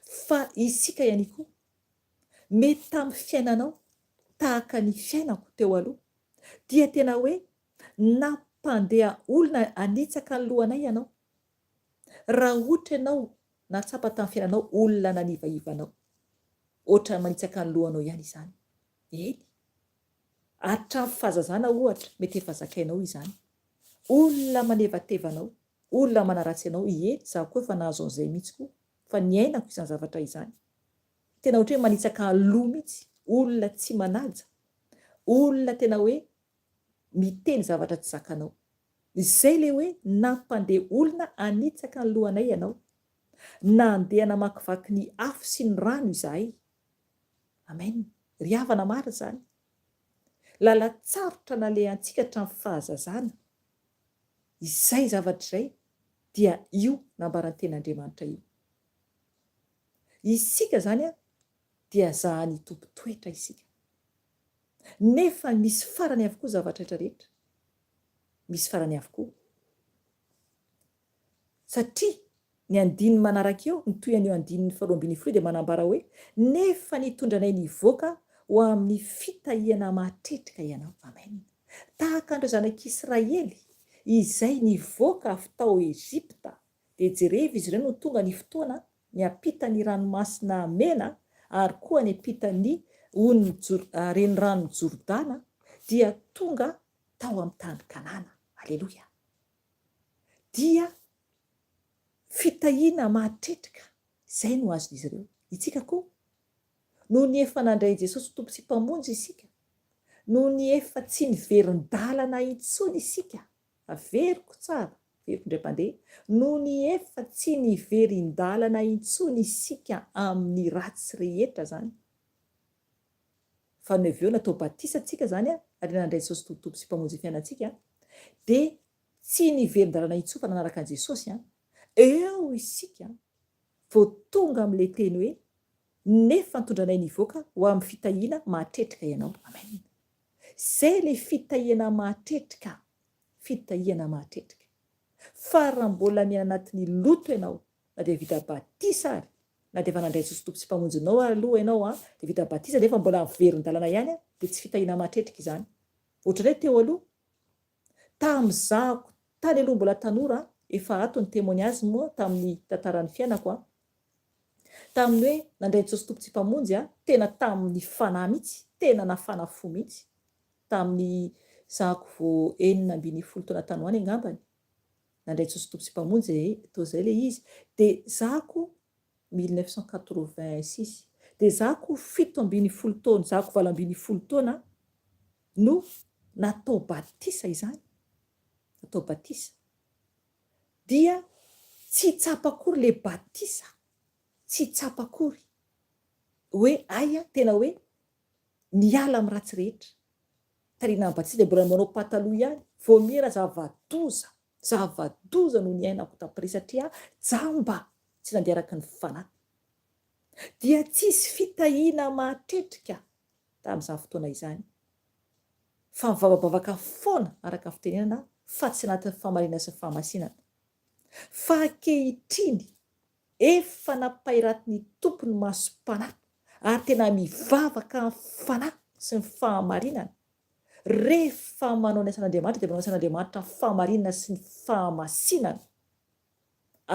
Fa isika ihany koa, mety tamin'ny fiainanao tahaka ny fiainako teo aloha, dia tena hoe Nampandeha olona hanitsaka ny lohanay ianao. Raha ohatra ianao nahatsapa tamin'ny fiainanao olona nanivaiva anao, ohatran'ny manitsaka ny lohanao ihany izany. Eny. Hatramin'ny fahazazana ohatra, mety efa zakainao izany. Olona manevateva anao, olona manaratsy anao, ie, izaho koa efa nahazo an'izay mihitsy koa, fa niainako izany zavatra izany. Tena ohatra hoe manitsaka loha mihitsy, olona tsy manaja, olona tena hoe miteny zavatra tsy zakanao. Izay ilay hoe nampandeha olona hanitsaka ny lohanay ianao. Nandeha namakivaky ny afo sy ny rano izahay. Amen. Ry havana marina izany. Lalan-tsarotra nalehantsika hatramin'ny fahazazana. Izay zavatra izay dia io nambaran'ny tenin'Andriamanitra io. Isika izany dia zahan'ny Tompo toetra isika. Nefa misy farany avokoa zavatra rehetra rehetra. Misy farany avokoa. Satria ny andininy manaraka eo, mitohy an'io andininy faharoa 12 io dia manambara hoe, Nefa nitondra anay nivoaka ho amin'ny fitahiana mahatretrika ianao. Amen. Tahaka an'ireo zanak'Israely izay nivoaka avy tao Egypta, dia jerevo izy ireo no tonga ny fotoana niampita ny Ranomasina Mena ary koa niampita ny onin'i Reniranon'i Jordana, dia tonga tao amin'ny tany Kanana. Aleloia! Dia fitahiana mahatretrika izay no azon'izy ireo. Itsika koa, noho ny efa nandray an'i Jesosy ho Tompo sy Mpamonjy isika, Nony efa tsy niverin-dalana intsony isika, averiko tsara, averiko indray mpandeha, nony efa tsy niverin-dalana intsony isika amin'ny ratsy rehetra izany, fa ny avy eo natao batisa tsika izany ary nandray Jesosy ho Tompo sy Mpamonjy ny fiainantsika, dia tsy niverin-dalana intsony fa nanaraka an'i Jesosy an, eo isika vao tonga amin'ilay teny hoe nefa nitondra anay nivoaka ho amin'ny fitahiana mahatretrika ianao. Amen. Izay ilay fitahiana mahatretrika, fitahiana mahatretrika. Fa raha mbola miaina anatin'ny loto ianao, na dia vita batisa ary, na dia efa nandray Jesosy Tompo sy Mpamonjinao ary aloha ianao an, dia vita batisa nefa mbola miverin-dalana ihany an, dia tsy fitahiana mahatretrika izany. Ohatran'ny hoe teo aloha, tamin'izahako tany aloha mbola tanora an, efa ato ny témoignage moa tamin'ny tantaran'ny fiainako an, tamin'ny hoe nandray an'i Jesosy Tompo sy Mpamonjy an, tena tamin'ny fanahy mihitsy, tena nafana fo mihitsy, tamin'ny zahako vao 16 taona tany ho any angambany, nandray Jesosy Tompo sy Mpamonjy e, toa izay ilay izy, dia zahako 1986, dia zahako 17 taona, zahako 18 taona no natao batisa izany, natao batisa, dia tsy tsapa akory ilay batisa, tsy tsapa akory hoe hay aho tena hoe miala amin'ny ratsy rehetra. Tarina amin'ny batisa dia mbola manao pataloha ihany, vao miera zava-doza, zava-doza no niainako taprès satria jamba tsy nandeha araka ny fanahy. Dia tsisy fitahiana mahatretrika tamin'izany fotoana izany fa mivavabavaka foana araka ny fitenenana fa tsy anatin'ny fahamarinana sy ny fahamasinana. Fa ankehitriny efa nampairatin'ny Tompo ny masom-panahy ary tena mivavaka amin'ny fanahy sy ny fahamarinana. Rehefa manao ny asan'Andriamanitra dia manao ny asan'Andriamanitra amin'ny fahamarinana sy ny fahamasinana.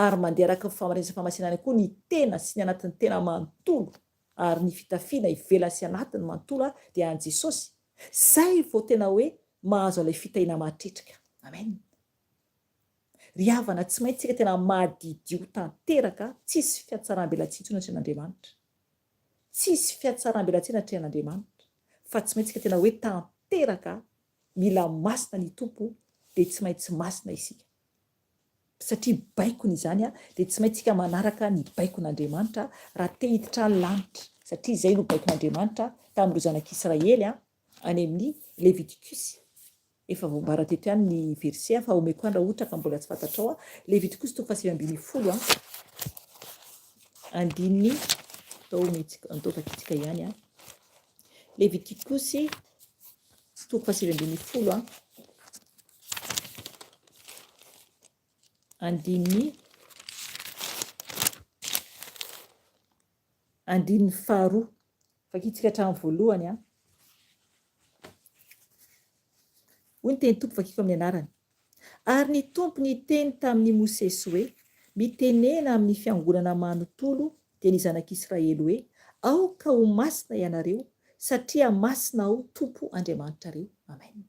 Ary mandeha araka ny fahamarinana sy ny fahamasinana koa ny tena sy ny anatin'ny tena manontolo ary ny fitafiana ivelany sy anatiny manontolo dia an'i Jesosy. Zay vao tena hoe mahazo an'ilay fitahiana mahatretrika. Amen. Ry havana, tsy maintsy tsika tena madidio tanteraka, tsisy fiatsaram-belatsihy intsony atrehan'Andriamanitra. Tsisy fiatsaram-belatsihy natrehan'Andriamanitra, fa tsy maintsy tsika tena hoe tanteraka, mila masina ny Tompo, dia tsy maintsy masina isika. Satria baikony izany, dia tsy maintsy tsika manaraka ny baikon'Andriamanitra raha te hiditra ny lanitra, satria izay no baikon'Andriamanitra tamin'ireo zanak'Israely any amin'ny Levitikosy. Efa voambara teto ihany ny verset fa omeko ihany raha ohatra ka mbola tsy fantatrao. Levitikosy toko faha-19 andininy atao omentsika atao vakintsika ihany a. Levitikosy toko faha-19 andininy andininy faharoa. Vakintsika hatramin'ny voalohany a. Hoy ny tenin'ny Tompo vakiko amin'ny anarany. Ary ny Tompo niteny tamin'i Mosesy hoe, Mitenena amin'ny fiangonana manontolo, dia ny zanak'Israely hoe, Aoka ho masina ianareo, satria masina Aho Tompo Andriamanitrareo. Amen.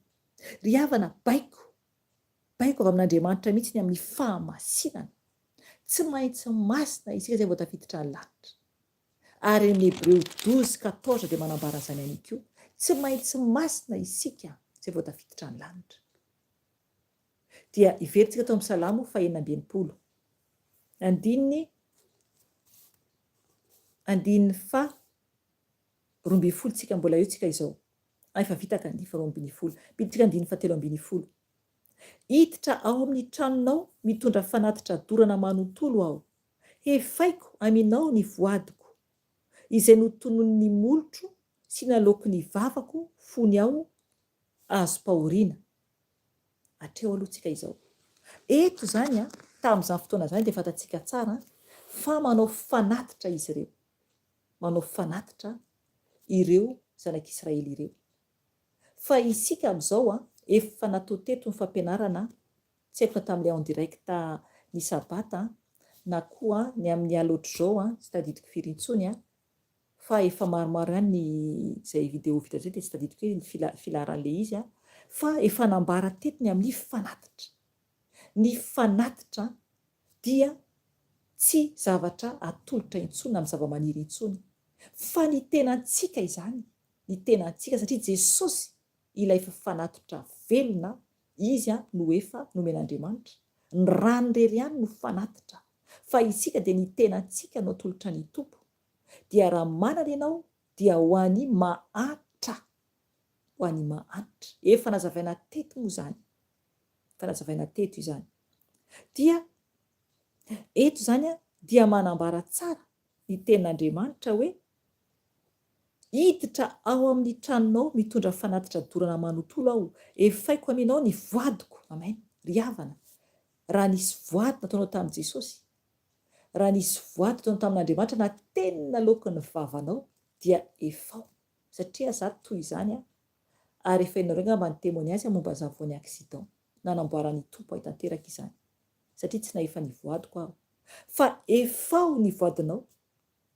Ry havana, baiko, baiko avy amin'Andriamanitra mihitsy ny amin'ny fahamasinana. Tsy maintsy masina isika izay vao tafiditra ny lanitra. Ary any amin'ny Hebreo 12, 14 dia manambara izany ihany koa. Tsy maintsy masina isika izay vao tafiditra ny lanitra. Dia hiverintsika tao amin'ny Salamo faha-66. Andininy andininy faha 12 tsika mbola eo tsika izao. Ah, efa vita ka andininy faha 12. Miditra andininy faha 13. Hiditra ao amin'ny tranonao mitondra fanatitra dorana manontolo aho. Hefaiko aminao ny voadiko, izay notononin'ny molotro sy naloaky ny vavako fony aho azom-pahoriana. Hatreo aloha tsika izao. Eto izany an, tamin'izany fotoana izany dia fantatsika tsara fa manao fanatitra izy ireo. Manao fanatitra ireo zanak'Israely ireo. Fa isika amin'izao an, efa natao teto ny fampianarana Tsy haiko na tamin'ilay en direct ny sabata na koa ny amin'ny alina ohatr'izao an, tsy tadidiko firy intsony an, fa efa maromaro ihany ny izay vidéo vita izay dia tsy tadidiko hoe ny fila- filaharan'ilay izy an, fa efa nambara teto ny amin'ny fanatitra. Ny fanatitra dia tsy zavatra atolotra intsony na amin'ny zava-maniry intsony, fa ny tenantsika izany, ny tenantsika satria Jesosy. Ilay efa fanatitra velona, Izy no efa nomen'Andriamanitra. Ny rany irery ihany no fanatitra. Fa isika dia ny tenantsika no atolotra ny Tompo. Dia raha manana ianao dia ho an'i mahantra. Ho an'i mahantra. Efa nazavaina teto moa izany. Efa nazavaina teto izany. Dia eto izany dia manambara tsara ny tenin'Andriamanitra hoe Hiditra ao amin'ny tranonao mitondra fanatitra dorana manontolo aho, efaiko aminao ny voadiko. Amen. Ry havana, raha nisy voady nataonao tamin'i Jesosy, raha nisy voady nataonao tamin'Andriamanitra na teny naloaky ny vavanao dia efao. Satria za toy izany aho, ary efa henonareo angamba ny témoignage momba za vao ny accident, nanamboaran'ny Tompo ahy tanteraka izany. Satria tsy nahefa ny voadiko aho. Fa efao ny voadinao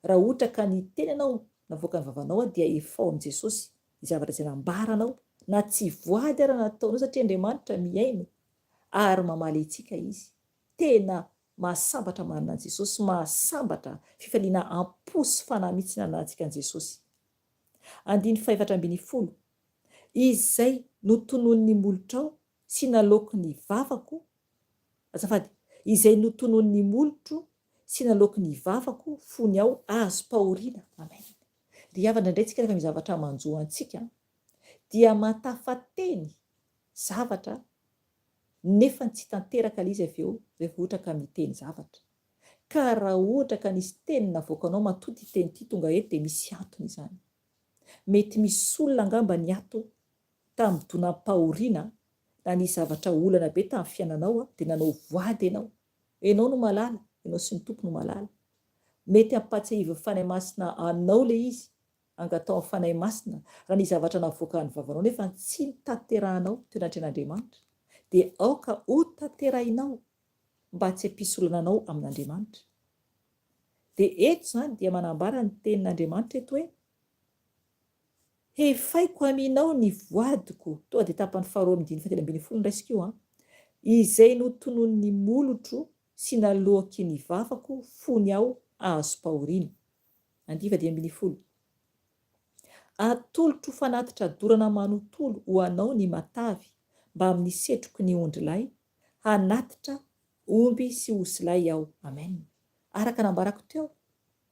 Raha ohatra ka niteny ianao navoaka ny vavanao dia efao amin'i Jesosy ny zavatra izay nambaranao na tsy voady ara nataonao satria Andriamanitra mihaino ary mamaly antsika Izy. Tena mahasambatra manana an'i Jesosy, mahasambatra, fifaliana am-po sy fanahy mihitsy ny ananantsika an'i Jesosy. Andininy 14, Izay notononin'ny molotrao sy naloaky ny vavako Azafady, izay notononin'ny molotro sy naloaky ny vavako fony aho azom-pahoriana. Amen. Ry havana, indraindray tsika rehefa misy zavatra manjo antsika dia mahatafateny zavatra nefany tsy tanteraka ilay izy avy eo rehefa ohatra ka miteny zavatra. Ka raha ohatra ka nisy teny navoakanao matoa ity teny ity tonga eto dia misy antony izany. Mety misy olona angamba niato tamin'ny donam-pahoriana na nisy zavatra olana be tamin'ny fiainanao dia nanao voady ianao. Ianao no mahalala, ianao sy ny Tompo no mahalala. Mety hampahatsiahivin'ny Fanahy Masina anao ilay izy, angataho amin'ny Fanahy Masina, raha nisy zavatra navoakan'ny vavanao nefa tsy notanterahanao teo anatrehan'Andriamanitra, dia aoka hotanterahinao mba tsy hampisy olana anao amin'Andriamanitra. Dia eto izany dia manambara ny tenin'Andriamanitra eto hoe, Hefaiko aminao ny voadiko, tonga dia tapany faharoa amin'ny andininy fahatelo ambin'ny folo no raisiko io an, izay notononin'ny molotro sy naloaky ny vavako fony aho azom-pahoriana. Andininy faha-15. Atolotro fanatitra dorana manontolo ho anao ny matavy mbamin'ny setroky ny ondrilahy, hanatitra omby sy osilahy aho. Amen. Araka nambarako teo,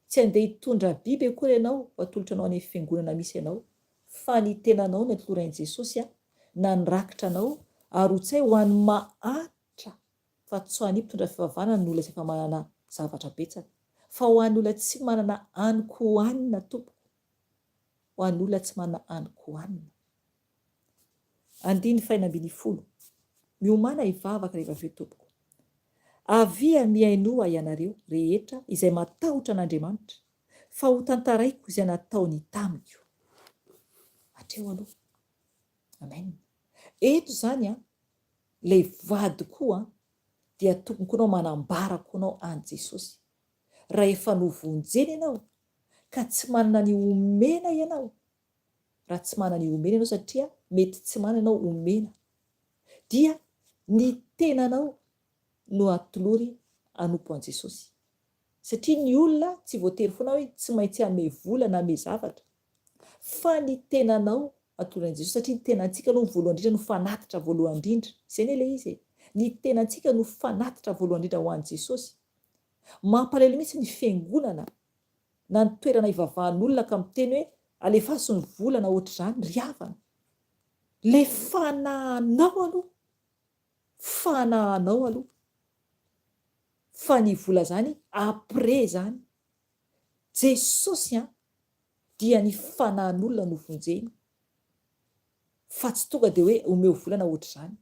Tsy handeha hitondra biby akory ianao ho atolotra anao any amin'ny fiangonana misy anao, fa ny tenanao no atolorain'i Jesosy a, na ny rakitra anao, arotsay ho an'ny mahantra, fa tsy ho an'ny mpitondra fivavahana ny olona izay efa manana zavatra betsaka, fa ho an'ny olona tsy manana hanin-kohanina tompoko, ho an'ny olona tsy manana hanin-kohanina. Andininy faha-16. Miomàna hivavaka rehefa avy eo tompoko. Avia mihainoa ianareo rehetra izay matahotra an'Andriamanitra, fa ho tantaraiko izay nataony tamiko. Hatreo aloha. Amen. Eto izany an, ilay vady koa an, dia tokony koa anao manambara koa anao an'i Jesosy. Raha efa novonjena ianao, ka tsy manana ny homena ianao, raha tsy manana io omena ianao satria mety tsy manana ianao omena dia ny tenanao no atolory hanompo an'i Jesosy satria ny olona tsy voatery foana hoe tsy maintsy hanome vola na hanome zavatra fa ny tenanao atolory an'i Jesosy satria ny tenantsika aloha voalohany indrindra no fanatitra voalohany indrindra izay anie ilay izy e ny tenantsika no fanatitra voalohany indrindra ho an'i Jesosy mampalahelo mihitsy ny fiangonana na ny toerana ivavahan'olona ka miteny hoe alefaso ny vola na ohatr'izany ry havana le fanahanao aloha fanahanao aloha fa ny vola zany après zany Jesosy an dia ny fanahan'olona no vonjeny fa tsy tonga dia hoe omeo vola na ohatr'izany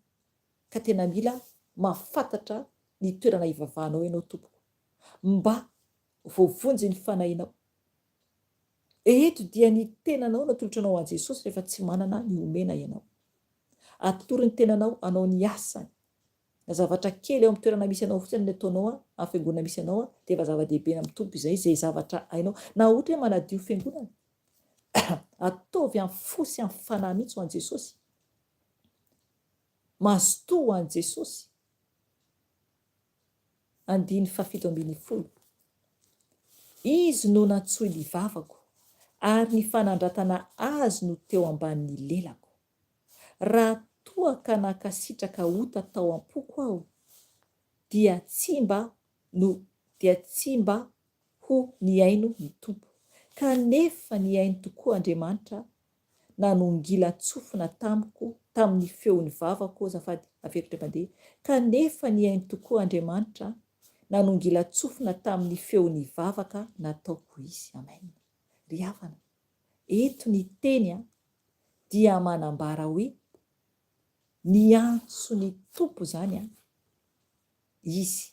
ka tena mila mahafantatra ny toerana ivavahanao ianao tompoko mba Voavonjy ny fanahinao. Eto dia ny tenanao no atolotra anao an'i Jesosy rehefa tsy manana ny homena ianao. Atolory ny tenanao hanao ny asany. Na zavatra kely eo amin'ny toerana misy anao fotsiny no ataonao amin'ny fiangonana misy anao dia efa zava-dehibe amin'ny Tompo izay, izay zavatra hainao. Na ohatra hoe manadio fiangonana, ataovy amin'ny fo sy amin'ny fanahy mihitsy ho an'i Jesosy. Mazotoa ho an'i Jesosy. Andininy fahafito ambin'ny folo. Izy no nantsoy ny vavako, ary ny fanandratana azy no teo ambanin'ny lelako. Raha toa ka nankasitraka ota tao am-poko aho, dia tsy mba no dia tsy mba ho nihaino ny Tompo. Kanefa nihaino tokoa Andriamanitra nanongilan-tsofina tamiko tamin'ny feon'ny vavako, azafady, averiko indray mandeha, kanefa nihaino tokoa Andriamanitra nanongilan-tsofina tamin'ny feon'ny vavaka nataoko Izy. Amen. Ry havana, eto ny teny dia manambara hoe niantso ny Tompo izany Izy,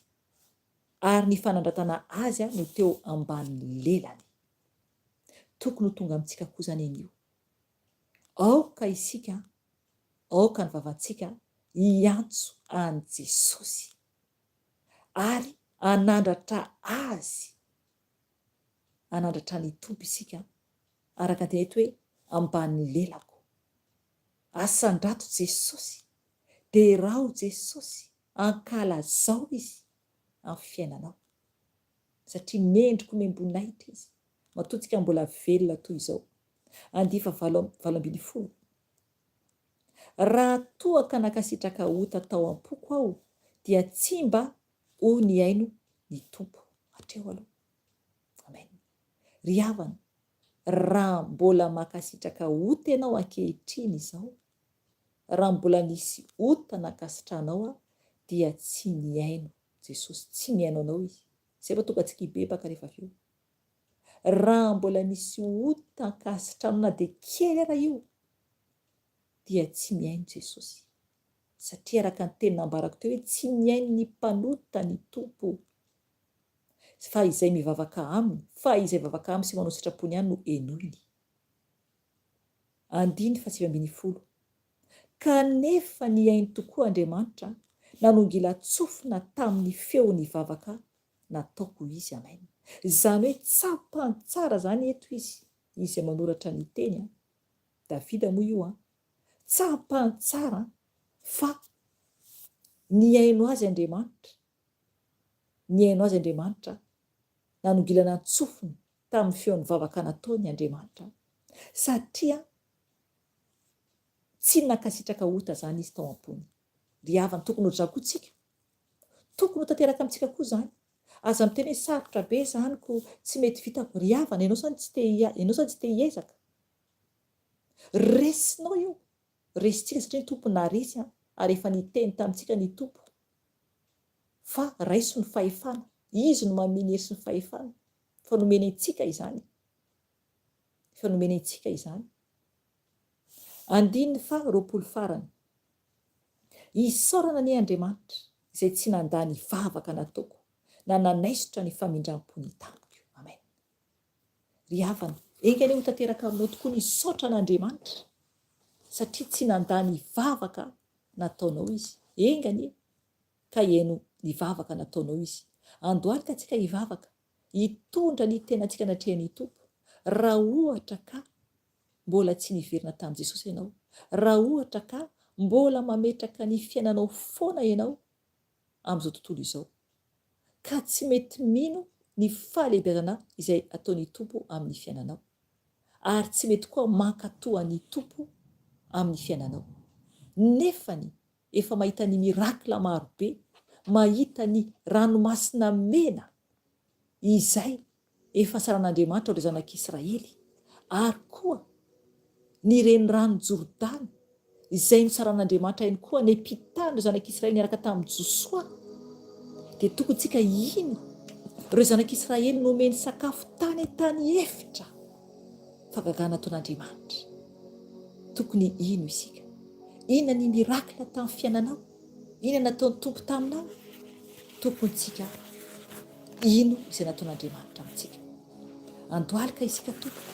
ary ny fanandratana Azy no teo ambanin'ny lelany. Tokony ho tonga amintsika koa izany anio. Aoka isika, aoka ny vavantsika hiantso an'i Jesosy ary hanandratra Azy, hanandratra ny Tompo isika, araka ny teny eto hoe ambanin'ny lelako. Asandrato Jesosy, derao Jesosy, ankalazao Izy amin'ny fiainanao. Satria mendrika omem-boninahitra Izy. Matoa tsika mbola velona toy izao. Andifa 18. Raha toa ka nankasitraka ota tao am-poko aho, dia tsy mba ho nihaino ny Tompo. Hatreo aloha. Amen. Ry havana, raha mbola mankasitraka ota ianao ankehitriny izao, raha mbola nisy ota nankasitranao aho, dia tsy nihaino Jesosy. Tsy mihaino anao Izy. Izay vao tonga antsika hibebaka rehefa avy eo. Raha mbola misy ota ankasitrano na dia kely ara io dia tsy mihaino Jesosy. Satria araka ny teny nambarako teo hoe tsy mihaino ny mpanota ny Tompo fa izay mivavaka aminy, fa izay mivavaka aminy sy manao sitrapony ihany no henoiny. Andiny faha-19. Kanefa nihaino tokoa Andriamanitra nanongilan-tsofina tamin'ny feon'ny vavaka nataoko izy. Amen. Izany hoe tsapany tsara izany eto izy, izy izay manoratra ny teny an, Davida moa io an, tsapany tsara fa nihaino azy Andriamanitra, nihaino azy Andriamanitra, nanongilana an-tsofiny tamin'ny feon'ny vavaka nataony Andriamanitra, satria tsy nankasitraka ota izany izy tao am-pony. Ry havana, tokony ho ohatr'izany koa tsika. Tokony ho tanteraka amintsika koa izany. Aza miteny hoe sarotra be izany ko tsy mety vitako. Ry havana, ianao izany tsy te ianao izany tsy te hiezaka. Resinao io. Resintsika satria ny Tompo naharesy an, ary efa niteny tamintsika ny Tompo fa raiso ny fahefana. Izy no manome ny hery sy ny fahefana. Efa nomeny antsika izany. Efa nomeny antsika izany. Andininy faha 20 farany. Isaorana anie Andriamanitra izay tsy nandà ny vavaka nataoko na nanaisotra ny famindram-pony tamiko. Amen. Ry havana, enga anie ho tanteraka aminao tokoa ny hisaotra an'Andriamanitra satria tsy nandà ny vavaka nataonao Izy. Enga anie ka hihaino ny vavaka nataonao Izy. Andohalika antsika hivavaka, hitondra ny tenantsika anatrehan'ny Tompo, raha ohatra ka mbola tsy niverina tamin'i Jesosy ianao, raha ohatra ka mbola mametraka ny fiainanao foana ianao amin'izao tontolo izao, ka tsy mety mino ny fahalehibiazana izay ataon'ny Tompo amin'ny fiainanao, ary tsy mety koa mankatò an'ny Tompo amin'ny fiainanao, nefany efa mahita ny miracle marobe, mahita ny ranomasina mena izay efa saran'Andriamanitra ireo zanak'Israely, ary koa ny renirano Jordany, izay nosaran'Andriamanitra ihany koa niampitany ireo zanak'Israely niaraka tamin'i Josoa, dia tokony tsika hino ireo zanak'Israely nomeny sakafo tany an-tany efitra, fagagana ataon'Andriamanitra. Tokony hino isika. Inona ny miracle tamin'ny fiainanao? Inona nataon'ny Tompo taminao? Tokony tsika hino izay nataon'Andriamanitra amintsika. Andohalika isika tompoko.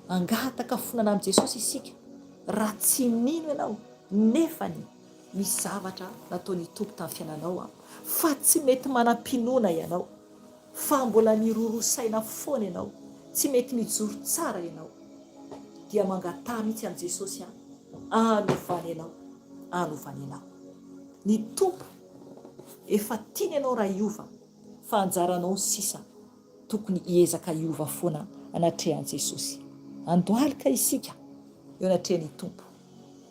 Angataka fonana amin'i Jesosy isika. Raha tsy mino ianao nefany misy zavatra nataon'ny Tompo tamin'ny fiainanao an, fa tsy mety manam-pinoana ianao, fa mbola miroroa saina foana ianao, tsy mety mijoro tsara ianao, dia mangataha mihitsy amin'i Jesosy an, hanovany anao, hanovany anao. Ny Tompo efa tiany ianao raha hiova, fa anjaranao sisa tokony hiezaka hiova foana anatrehan'i Jesosy. Andohalika isika eo anatrehan'ny Tompo.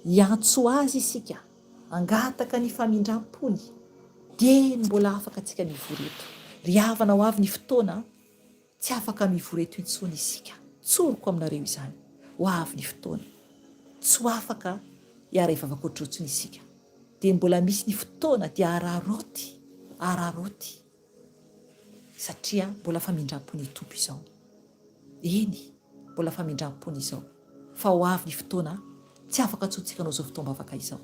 Hiantso Azy isika, hangataka ny famindram-pony, dieny mbola afaka tsika mivory eto. Ry havana ho avy ny fotoana, tsy afaka mivory eto intsony isika. Tsoriko aminareo izany. Ho avy ny fotoana. Tsy ho afaka hiara-hivavaka ohatr'izao intsony isika. Dieny mbola misy ny fotoana dia araraoty, araraoty. Satria mbola famindram-pon'ny Tompo izao. Eny, mbola famindram-pony izao. Fa ho avy ny fotoana tsy afaka antsointsika hanao izao fotoam-bavaka izao.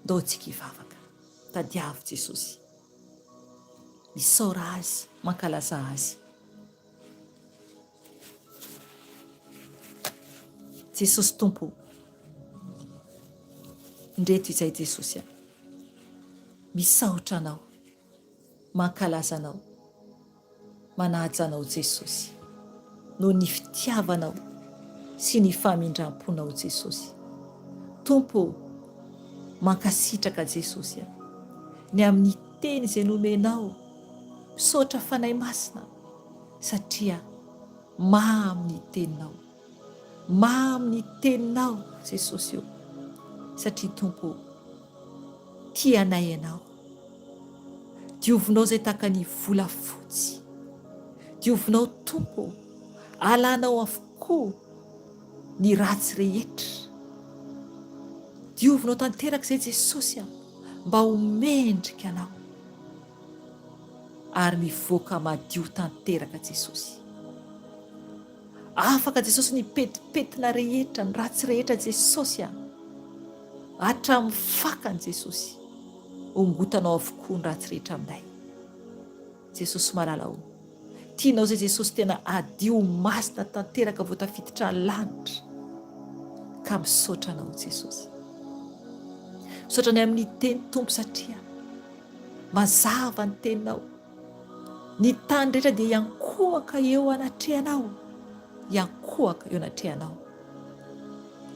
Ndao tsika hivavaka. Tadiavo Jesosy. Misaora Azy, mankalazà Azy. Jesosy Tompo o. Ndreto izay Jesosy a. Misaotra Anao. Mankalaza Anao. Manaja Anao Jesosy noho ny fitiavanao sy ny famindramponao Jesosy. Tompo ô, mankasitraka Jesosy a, ny amin'ny teny izay nomenao, misaotra Fanahy Masina satria mamy ny teninao. Mamy ny teninao Jesosy ô, satria Tompo ô, tia anay Ianao. Diovinao izay tahaka ny volafotsy. Diovinao Tompo ô, alanao avokoa ny ratsy rehetra. Diovinao tanteraka izay Jesosy a, mba ho mendrika Anao. Ary mivoaka madio tanteraka Jesosy. Afaka Jesosy ny petipetina rehetra, ny ratsy rehetra Jesosy a. Hatramin'ny fakany Jesosy. Ongotanao avokoa ny ratsy rehetra aminay. Jesosy malala o. Tianao izay Jesosy tena hadio masina tanteraka vao tafiditra ny lanitra. Ka misaotra anao Jesosy. Misaotra ny amin'ny teny Tompo satria mazava ny teninao. Ny tany rehetra dia hiankohoka eo anatrehanao, hiankohoka eo anatrehanao.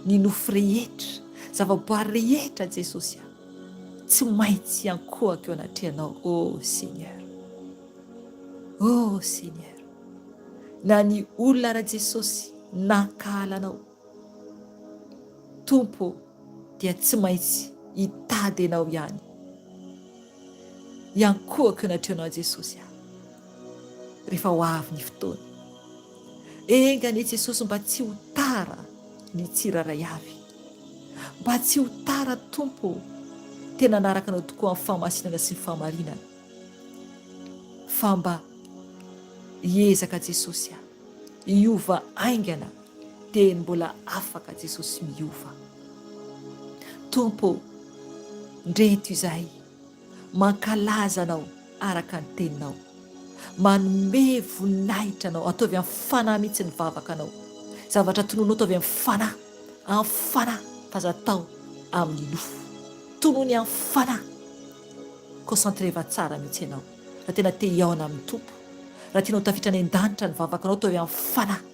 Ny nofo rehetra, zavaboary rehetra Jesosy a, tsy maintsy hiankohoka eo anatrehanao, oh Seigneur. Oh Seigneur. Na ny olona ara Jesosy nankahala anao, Tompo dia tsy maintsy hitady anao ihany. Hiankohoka eo anatrehanao Jesosy aho rehefa ho avy ny fotoana. Enga anie Jesosy mba tsy ho tara ny tsirairay avy. Mba tsy ho tara Tompo ô. Tena hanaraka Anao tokoa amin'ny fahamasinana sy ny fahamarinana. Fa mba hiezaka Jesosy aho hiova haingana Teny mbola afaka Jesosy miova. Tompo ô, ndreto izahay, mankalaza Anao araka ny Teninao. Manome voninahitra Anao. Ataovy amin'ny fanahy mihitsy ny vavaka anao. Zavatra tononao ataovy amin'ny fanahy, amin'ny fanahy fa aza atao amin'ny nofo. Tonony amin'ny fanahy. Concentreva tsara mihitsy ianao. Raha tena te hihaona amin'ny Tompo, raha tianao ho tafiditra any an-danitra ny vavakanao, ataovy amin'ny fanahy.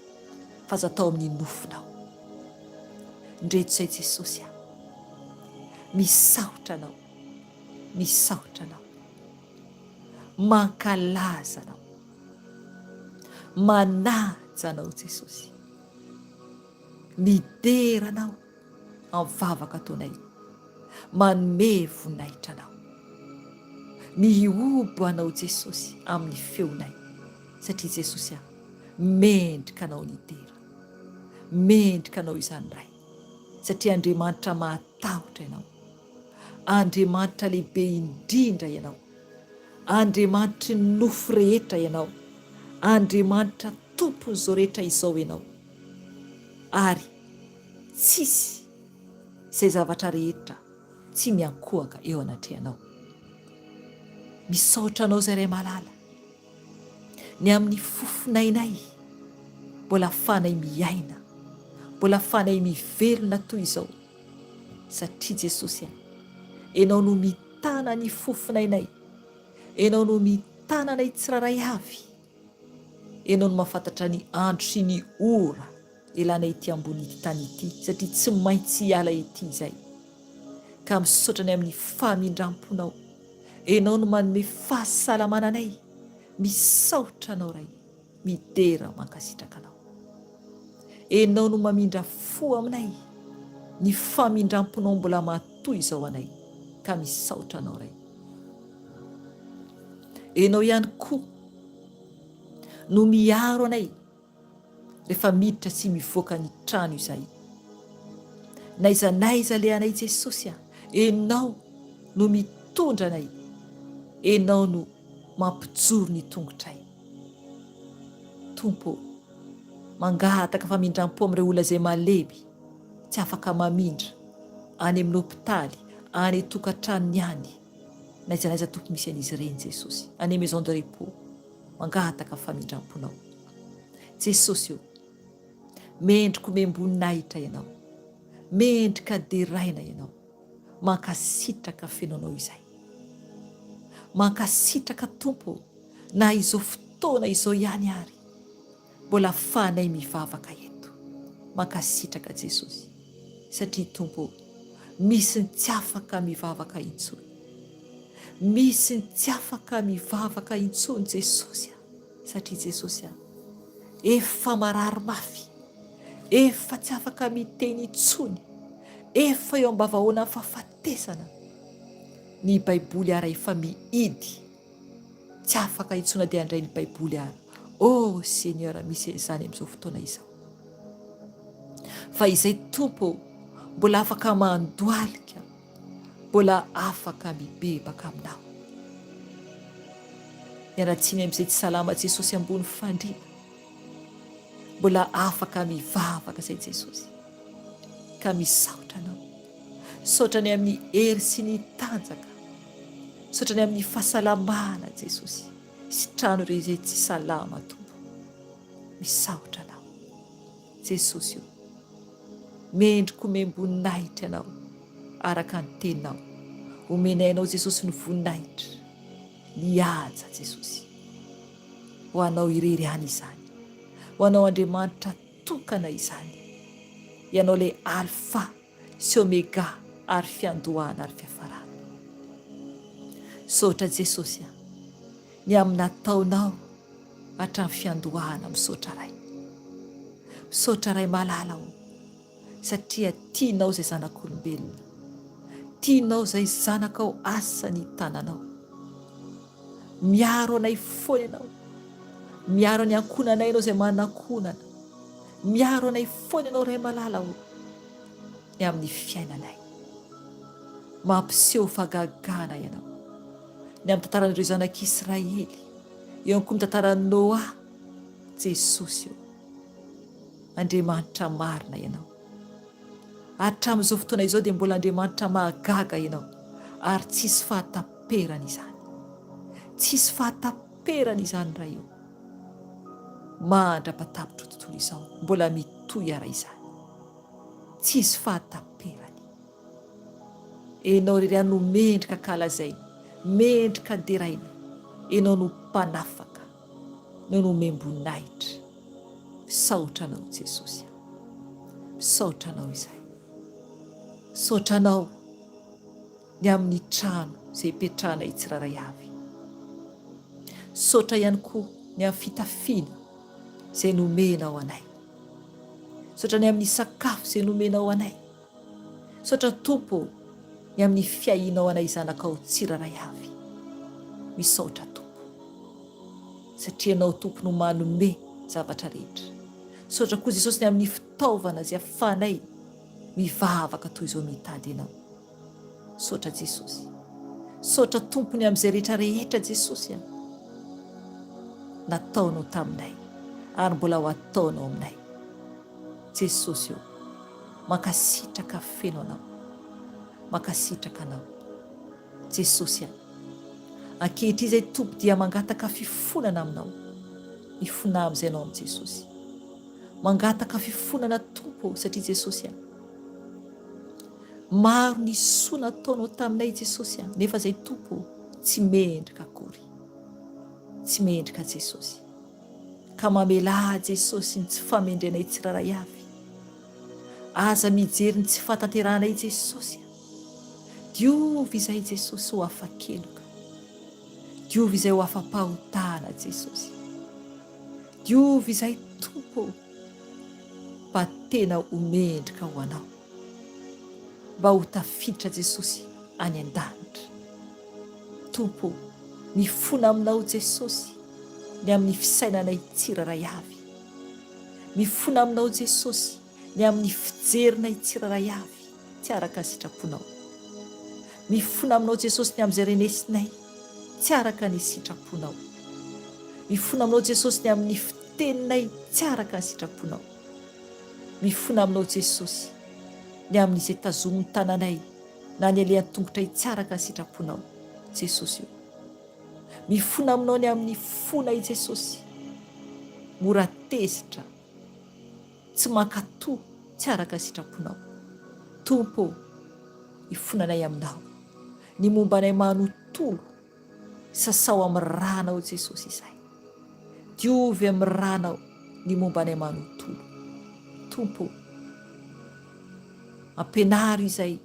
Fa aza atao amin'ny nofonao. Ndreto izay Jesosy a. Misaotra Anao. Misaotra Anao. Mankalaza Anao. Manaja Anao Jesosy. Midera Anao amin'ny vavaka ataonay. Manome voninahitra Anao. Mihobo Anao Jesosy amin'ny feonay. Satria Jesosy a, mendrika Anao ny dera. Mendrika Anao izany Ray. Satria Andriamanitra mahatahotra Ianao. Andriamanitra lehibe indrindra Ianao. Andriamanitry ny nofo rehetra Ianao. Andriamanitra Tompon'izao rehetra izao Ianao. Ary tsisy izay zavatra rehetra tsy miankohaka eo anatrehanao. Misaotra Anao izay Ray malala. Ny amin'ny fofonainay, mbola afahanay miaina, mbola afahanay mivelona toy izao, satria Jesosy a, Ianao no mitana ny fofonainay, Ianao no mitana anay tsirairay avy, Ianao no mahafantatra ny andro sy ny ora ialana ety ambonin'ity tany ity, satria tsy maintsy hiala ety izay. Ka misaotra ny amin'ny famindram-ponao. Enao no manome fahasalamana anay, misaotra anao Ray, midera mankasitraka anao. Enao no mamindra fo aminay, Ny famindramponao mbola matoy izao anay ka misaotra anao Ray. Enao ihany koa no miaro anay rehefa miditra sy mivoaka ny trano izahay. N'aiza n'aiza alehanay Jesosy a, Enao no mitondra anay, Enao no mampijoro ny tongotray. Tompo ô, mangataka famindram-po amin'ireo olona izay malemy, tsy afaka mamindra, any amin'ny hopitaly, any an-tokantranony any, n'aiza n'aiza Tompo misy an'izy ireny Jesosy, any maison de repos, mangataka famindram-ponao. Jesosy ô, mendrika omem-boninahitra Ianao, mendrika deraina Ianao, mankasitraka feno Anao izay. Mankasitraka Tompo ô, na izao fotoana izao ihany ary, mbola afahanay mivavaka eto. Mankasitraka Jesosy, satria Tompo ô, misy ny tsy afaka mivavaka intsony. Misy ny tsy afaka mivavaka intsony Jesosy a. Satria Jesosy a, efa marary mafy, efa tsy afaka miteny intsony, efa eo am-bavahoanan'ny fahafatesana, ny Baiboly ara efa mihidy, tsy afaka intsony na dia handray ny Baiboly ara. Oh Seigneur, misy an'izany amin'izao fotoana izao. Fa izay Tompo ô, mbola afaka mandohalika, mbola afaka mibebaka aminao. Miala tsiny amin'izay tsy salama Jesosy ambony fandriana. Mbola afaka mivavaka izay Jesosy. Ka misaotra anao. Misaotra ny amin'ny hery sy ny tanjaka. Misaotra ny amin'ny fahasalamana Jesosy. Sitrano ireo izay tsy salama Tompo. Misaotra anao. Jesosy o. Mendrika omem-boninahitra Ianao araka ny teninao. Omenay Anao Jesosy ny voninahitra, ny haja Jesosy. Ho Anao irery ihany izany. Ho Anao Andriamanitra tokana izany. Ianao ilay Alpha sy Omega ary fiandohana ary fiafarana. Misaotra Jesosy a. Ny amin'ny nataonao hatramin'ny fiandohana misaotra Ray. Misaotra Ray malala o, satria tianao izay zanak'olombelona. Tianao izay zanakao asa ny tananao. Miaro anay foana ianao. Miaro ny ankohonanay ianao izay manana ankohonana. Miaro anay foana ianao Ray malala o, ny amin'ny fiainanay. Mampiseho fahagagana ianao. Ny amin'ny tantaran'ireo zanak'Israely. Eo ihany koa ny tantaran'i Noa, Jesosy ô. Andriamanitra marina Ianao. Hatramin'izao fotoana izao dia mbola Andriamanitra mahagaga Ianao, ary tsisy fahataperana izany. Tsisy fahataperana izany Ray ô. Mandra-patapitro tontolo izao, mbola mitohy ara izany. Tsisy fahataperany. Enao irery ihany no mendrika ankalazaina, mendrika deraina, Enao no mpanafaka, Enao no omem-boninahitra. Misaotra Anao Jesosy a. Misaotra Anao izahay. Misaotra Anao ny amin'ny trano izay ipetrahanay tsirairay avy. Misaotra ihany koa ny amin'ny fitafiana izay nomenao anay. Misaotra ny amin'ny sakafo izay nomenao anay. Misaotra Tompo ô ny amin'ny fiahianao anay zanakao tsiraray avy. Misaotra Tompo. Satria Ianao Tompo no manome zavatra rehetra. Misaotra koa Jesosy ny amin'ny fitaovana izay afahanay mivavaka toy izao mitady Anao. Misaotra Jesosy. Misaotra Tompo ny amin'izay rehetra rehetra Jesosy a. Nataonao taminay ary mbola ho ataonao aminay. Jesosy ô. Mankasitraka feno anao. Mankasitraka anao. Jesosy a. Ankehitriny izay Tompo dia mangataka fifonana aminao. Mifonà amin'izay anao amin'i Jesosy. Mangataka fifonana Tompo ô satria Jesosy a. Maro ny soa nataonao taminay Jesosy a, nefa izay Tompo ô tsy mendrika akory. Tsy mendrika Jesosy. Ka mamelà Jesosy ny tsy famendrenay tsirairay avy. Aza mijery ny tsy fahatanterahanay Jesosy a. Diovy izahay Jesosy ho afa-keloka. Diovy izay ho afa-pahotana Jesosy. Diovy izahay Tompo ô, mba tena ho mendrika ho Anao. Mba ho tafiditra Jesosy any an-danitra. Tompo o, mifona aminao Jesosy ny amin'ny fisainanay tsirairay avy. Mifona aminao Jesosy ny amin'ny fijerinay tsirairay avy tsy araka ny sitraponao. Mifona aminao Jesosy ny amin'izay renesinay tsy araka ny sitraponao. Mifona aminao Jesosy ny amin'ny fiteninay tsy araka ny sitraponao. Mifona aminao Jesosy ny amin'izay tazomin'ny tananay na ny alehan-tongotray tsy araka ny sitraponao. Jesosy o. Mifona aminao ny amin'ny fonay Jesosy. Mora tezitra. Tsy mankatò tsy araka ny sitraponao. Tompo ô, ifonanay aminao. Ny momba anay manontolo, sasao amin'ny rànao Jesosy izay. Diovy amin'ny rànao ny momba anay manontolo. Tompo ô, ampianaro izay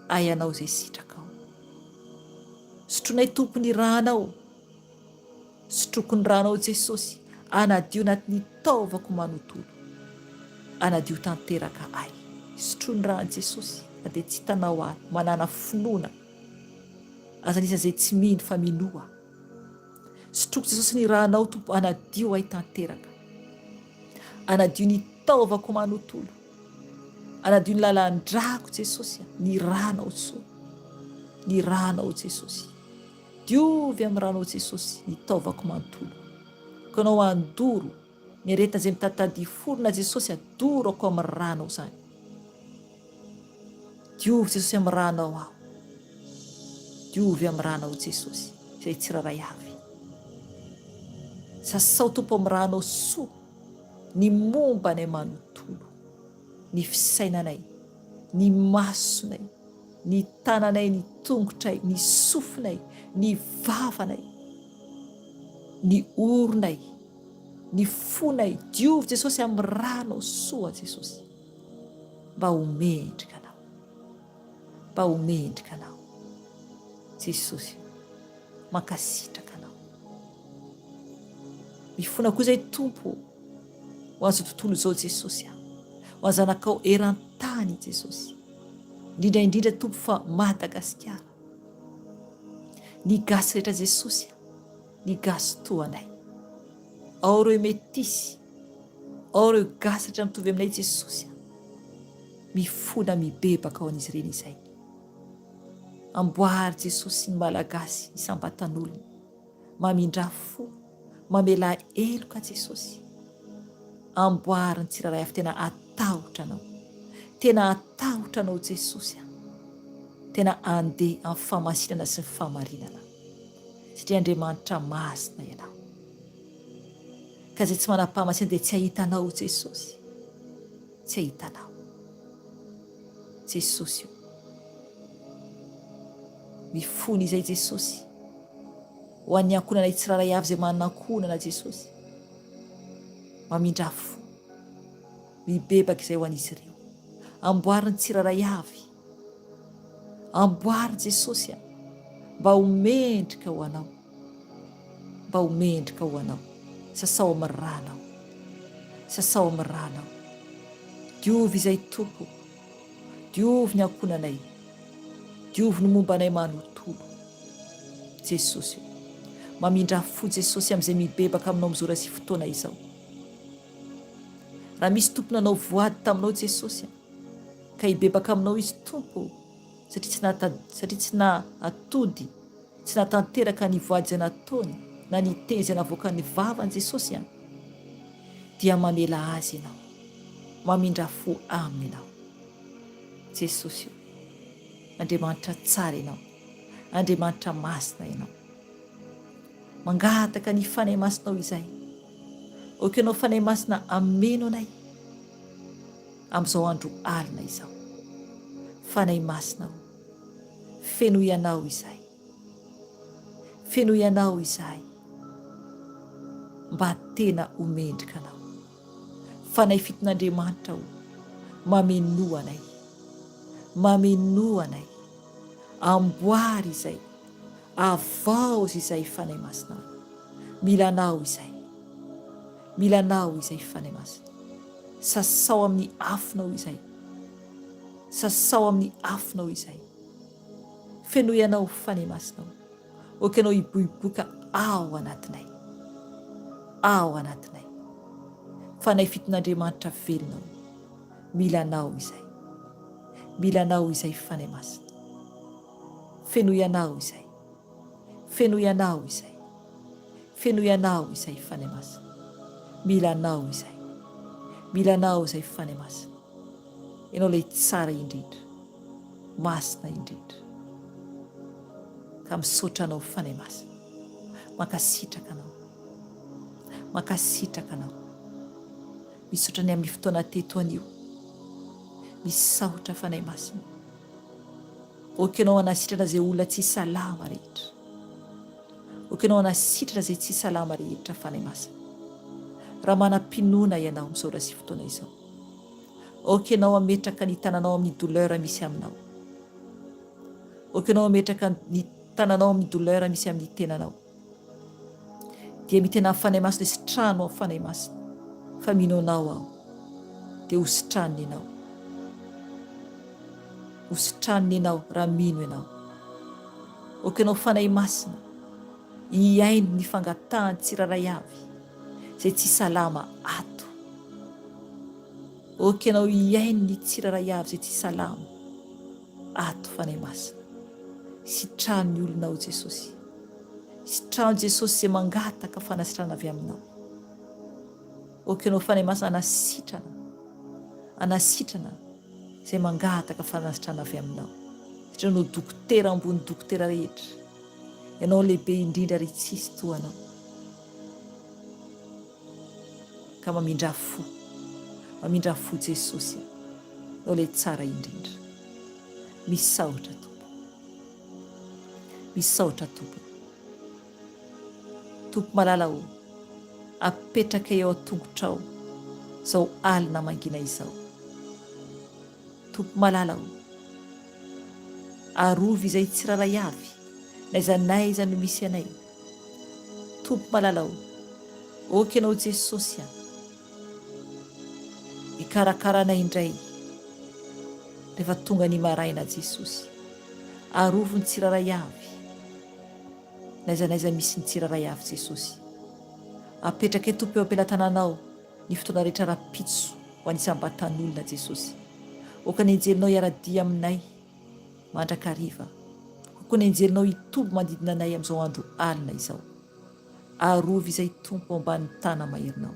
ahy hanao izay sitrakao. Sotroinay Tompo ny rànao. Sotroko ny ranao Jesosy anadio anatin'ny taovako manotolo anadio tanteraka ahy sotroy ny ran'i Jesosy na dia tsy hitanao ahy manàna finoana aza anisan'izay tsy mino fa minoa sotroko Jesosy ny ranao Tompo anadio ahy tanteraka anadio ny taovako manotolo anadio ny lalan-drako Jesosy ny ranao soa ny ranao Jesosy Diovy amin'ny ranao Jesosy ny taovako manontolo. Ko anao andoro ny aretina izay mitady hiforona Jesosy adoro ako amin'ny ranao izany. Diovy Jesosy amin'ny ranao aho. Diovy amin'ny ranao Jesosy izay tsirairay avy. Sasao Tompo amin'ny ranao soa ny momba anay manontolo, ny fisainanay, ny masonay, ny tananay, ny tongotray, ny sofinay, ny vavanay, ny oronay, ny fonay, diovy Jesosy amin'ny ranao soa Jesosy, mba ho mendrika Anao, mba ho mendrika Anao, Jesosy o, mankasitraka Anao. Mifona koa izay Tompo o, ho an'izao tontolo izao Jesosy a, ho an'ny zanakao eran-tany Jesosy. Indrindra indrindra Tompo fa Madagasikara. Ny gasy rehetra Jesosy a, ny gasy toa anay. Ao ireo metisy, ao ireo gasy rehetra mitovy aminay Jesosy a. Mifona mibebaka ao an'izy ireny izay. Amboary Jesosy ny Malagasy isam-batan'olona. Mamindrà fo, mamelà heloka Jesosy. Amboary ny tsirairay avy tena atahotra anao. Tena atahotra anao Jesosy a. Tena andeha amin'ny fahamasinana sy ny fahamarinana. Satria Andriamanitra masina ianao. Ka izay tsy manam-pahamasinana dia tsy hahita anao Jesosy. Tsy hahita anao. Jesosy o. Mifona izay Jesosy. Ho an'ny ankohonanay tsirairay avy izay manana ankohonana Jesosy. Mamindrà fo. Mibebaka izay ho an'izy ireo. Amboary ny tsirairay avy. Amboary Jesosy a. Mba ho mendrika ho anao. Mba ho mendrika ho anao. Sasao amin'ny rànao. Sasao amin'ny rànao. Diovy izay Tompo. Diovy ny ankohonanay. Diovy ny momba anay manontolo. Jesosy o. Mamindrà fo Jesosy amin'izay mibebaka aminao amin'izao ora sy fotoana izao. Raha misy Tompo nanao voady taminao Jesosy a, ka hibebaka aminao izy Tompo o, satria tsy nahata satria tsy nahatody, tsy nahatanteraka ny voady izay nataony na ny teny izay navoakan'ny vavany Jesosy a, dia mamela azy Ianao. Mamindrà fo aminy Ianao. Jesosy o. Andriamanitra tsara Ianao. Andriamanitra masina Ianao. Mangataka ny Fanahy Masinao izahay. Aoka Ianao Fanahy Masina hameno anay amin'izao andro alina izao. Fanahy Masina o, fenoy Anao izahay. Fenoy Anao izahay mba tena ho mendrika Anao. Fanahy fiton'Andriamanitra o, mamenoa anay. Mamenoa anay. Amboary izay, avaozy izay Fanahy Masina o. Mila Anao izay. Mila Anao izay Fanahy Masina. Sasao amin'ny afonao izay. Sasao amin'ny afonao izay. Fenoy Anao Fanahy Masina o. Ok Ianao hiboiboika ao anatinay. Ao anatinay. Fanahy fiton'Andriamanitra velona o. Mila Anao izay. Mila Anao izay Fanahy Masina. Fenoy Anao izay. Fenoy Anao izay. Fenoy Anao izay Fanahy Masina. Mila Anao izay. Mila Anao izay Fanahy Masina. Ianao ilay tsara indrindra. Masina indrindra. Ka misaotra Anao Fanahy Masina. Mankasitraka Anao. Mankasitraka Anao. Misaotra ny amin'ny fotoana teto anio. Misaotra Fanahy Masina. Ok ianao hanasitrana izay olona tsy salama rehetra. Ok ianao hanasitrana izay tsy salama rehetra Fanahy Masina. Raha manam-pinoana ianao amin'izao ora sy fotoana izao. Ok ianao hametraka ny tananao amin'ny douleur misy aminao. Ok ianao hametraka ny tananao amin'ny douleur misy amin'ny tenanao. Dia mitena amin'ny Fanahy Masina sitrano aho Fanahy Masina fa mino Anao aho dia ho sitranina Ianao. Ho sitranina Ianao raha mino Ianao. Ok Ianao Fanahy Masina hihaino ny fangatahan'ny tsirairay avy izay tsy salama ato. Ok Ianao hihaino ny tsirairay avy izay tsy salama ato Fanahy Masina. Sitrano ny olonao Jesosy. Sitrano Jesosy izay mangataka fanasitrana avy aminao. Ok Ianao Fanahy Masina anasitrana, anasitrana izay mangataka fanasitrana avy aminao. Satria Ianao dokotera ambony dokotera rehetra. Ianao lehibe indrindra ary tsisy toa anao. Ka mamindrà fo, mamindrà fo Jesosy a. Ianao ilay tsara indrindra. Misaotra Tompo. Misaotra Tompo. Tompo malala o, apetraka eo an-tongotrao izao alina mangina izao. Tompo malala o, arovy izay tsirairay avy, n'aiza n'aiza no misy anay. Tompo malala o, ok Ianao Jesosy a, hikarakara anay indray rehefa tonga ny maraina Jesosy. Arovy ny tsirairay avy. N'aiza n'aiza misy ny tsirairay avy Jesosy. Apetraka eto Tompo eo am-pelatananao ny fotoana rehetra rahampitso ho an'ny isam-batan'olona Jesosy. Aoka ny anjelinao hiara-dia aminay mandrakariva. Aoka ny anjelinao hitoby manodidina anay amin'izao andro alina izao. Arovy izay Tompo ao ambanin'ny tana-maherinao.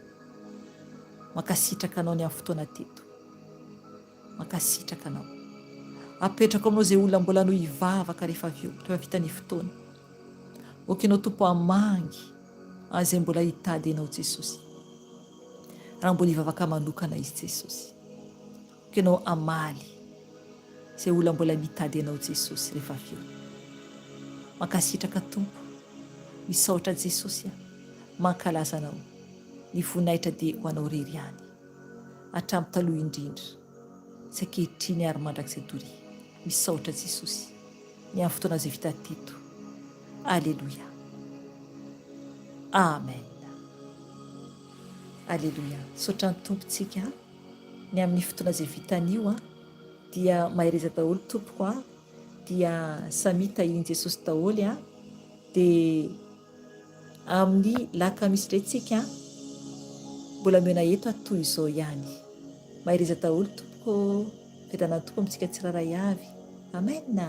Mankasitraka Anao ny amin'ny fotoana teto. Mankasitraka anao. Apetrako aminao izay olona mbola hanohy hivavaka rehefa avy eo, rehefa vita ny fotoana. Ok ianao Tompo hamangy an'izay mbola hitady anao Jesosy. Raha mbola hivavaka manokana izy Jesosy. Ok ianao hamaly izay olona mbola mitady anao Jesosy rehefa avy eo. Mankasitraka Tompo. Misaotra Jesosy a. Mankalaza anao. Ny voninahitra dia ho anao irery ihany. hatramin'ny taloha indrindra sy ankehitriny ary mandrakizay doria. Misaotra Jesosy ny amin'ny fotoana izay vita teto. Aleloia. Amen. Aleloia. Misaotra ny Tompo tsika ny amin'ny fotoana izay vita anio a. Dia mahereza daholo tompoko a. Dia samia tahian'i Jesosy daholo a. Dia Amin'ny lakamisy indray tsika an! Mbola mihaona eto aho toy izao ihany. Mahereza daholo tompoko ô! Fiadanan'ny Tompo amintsika tsirairay avy. Amen!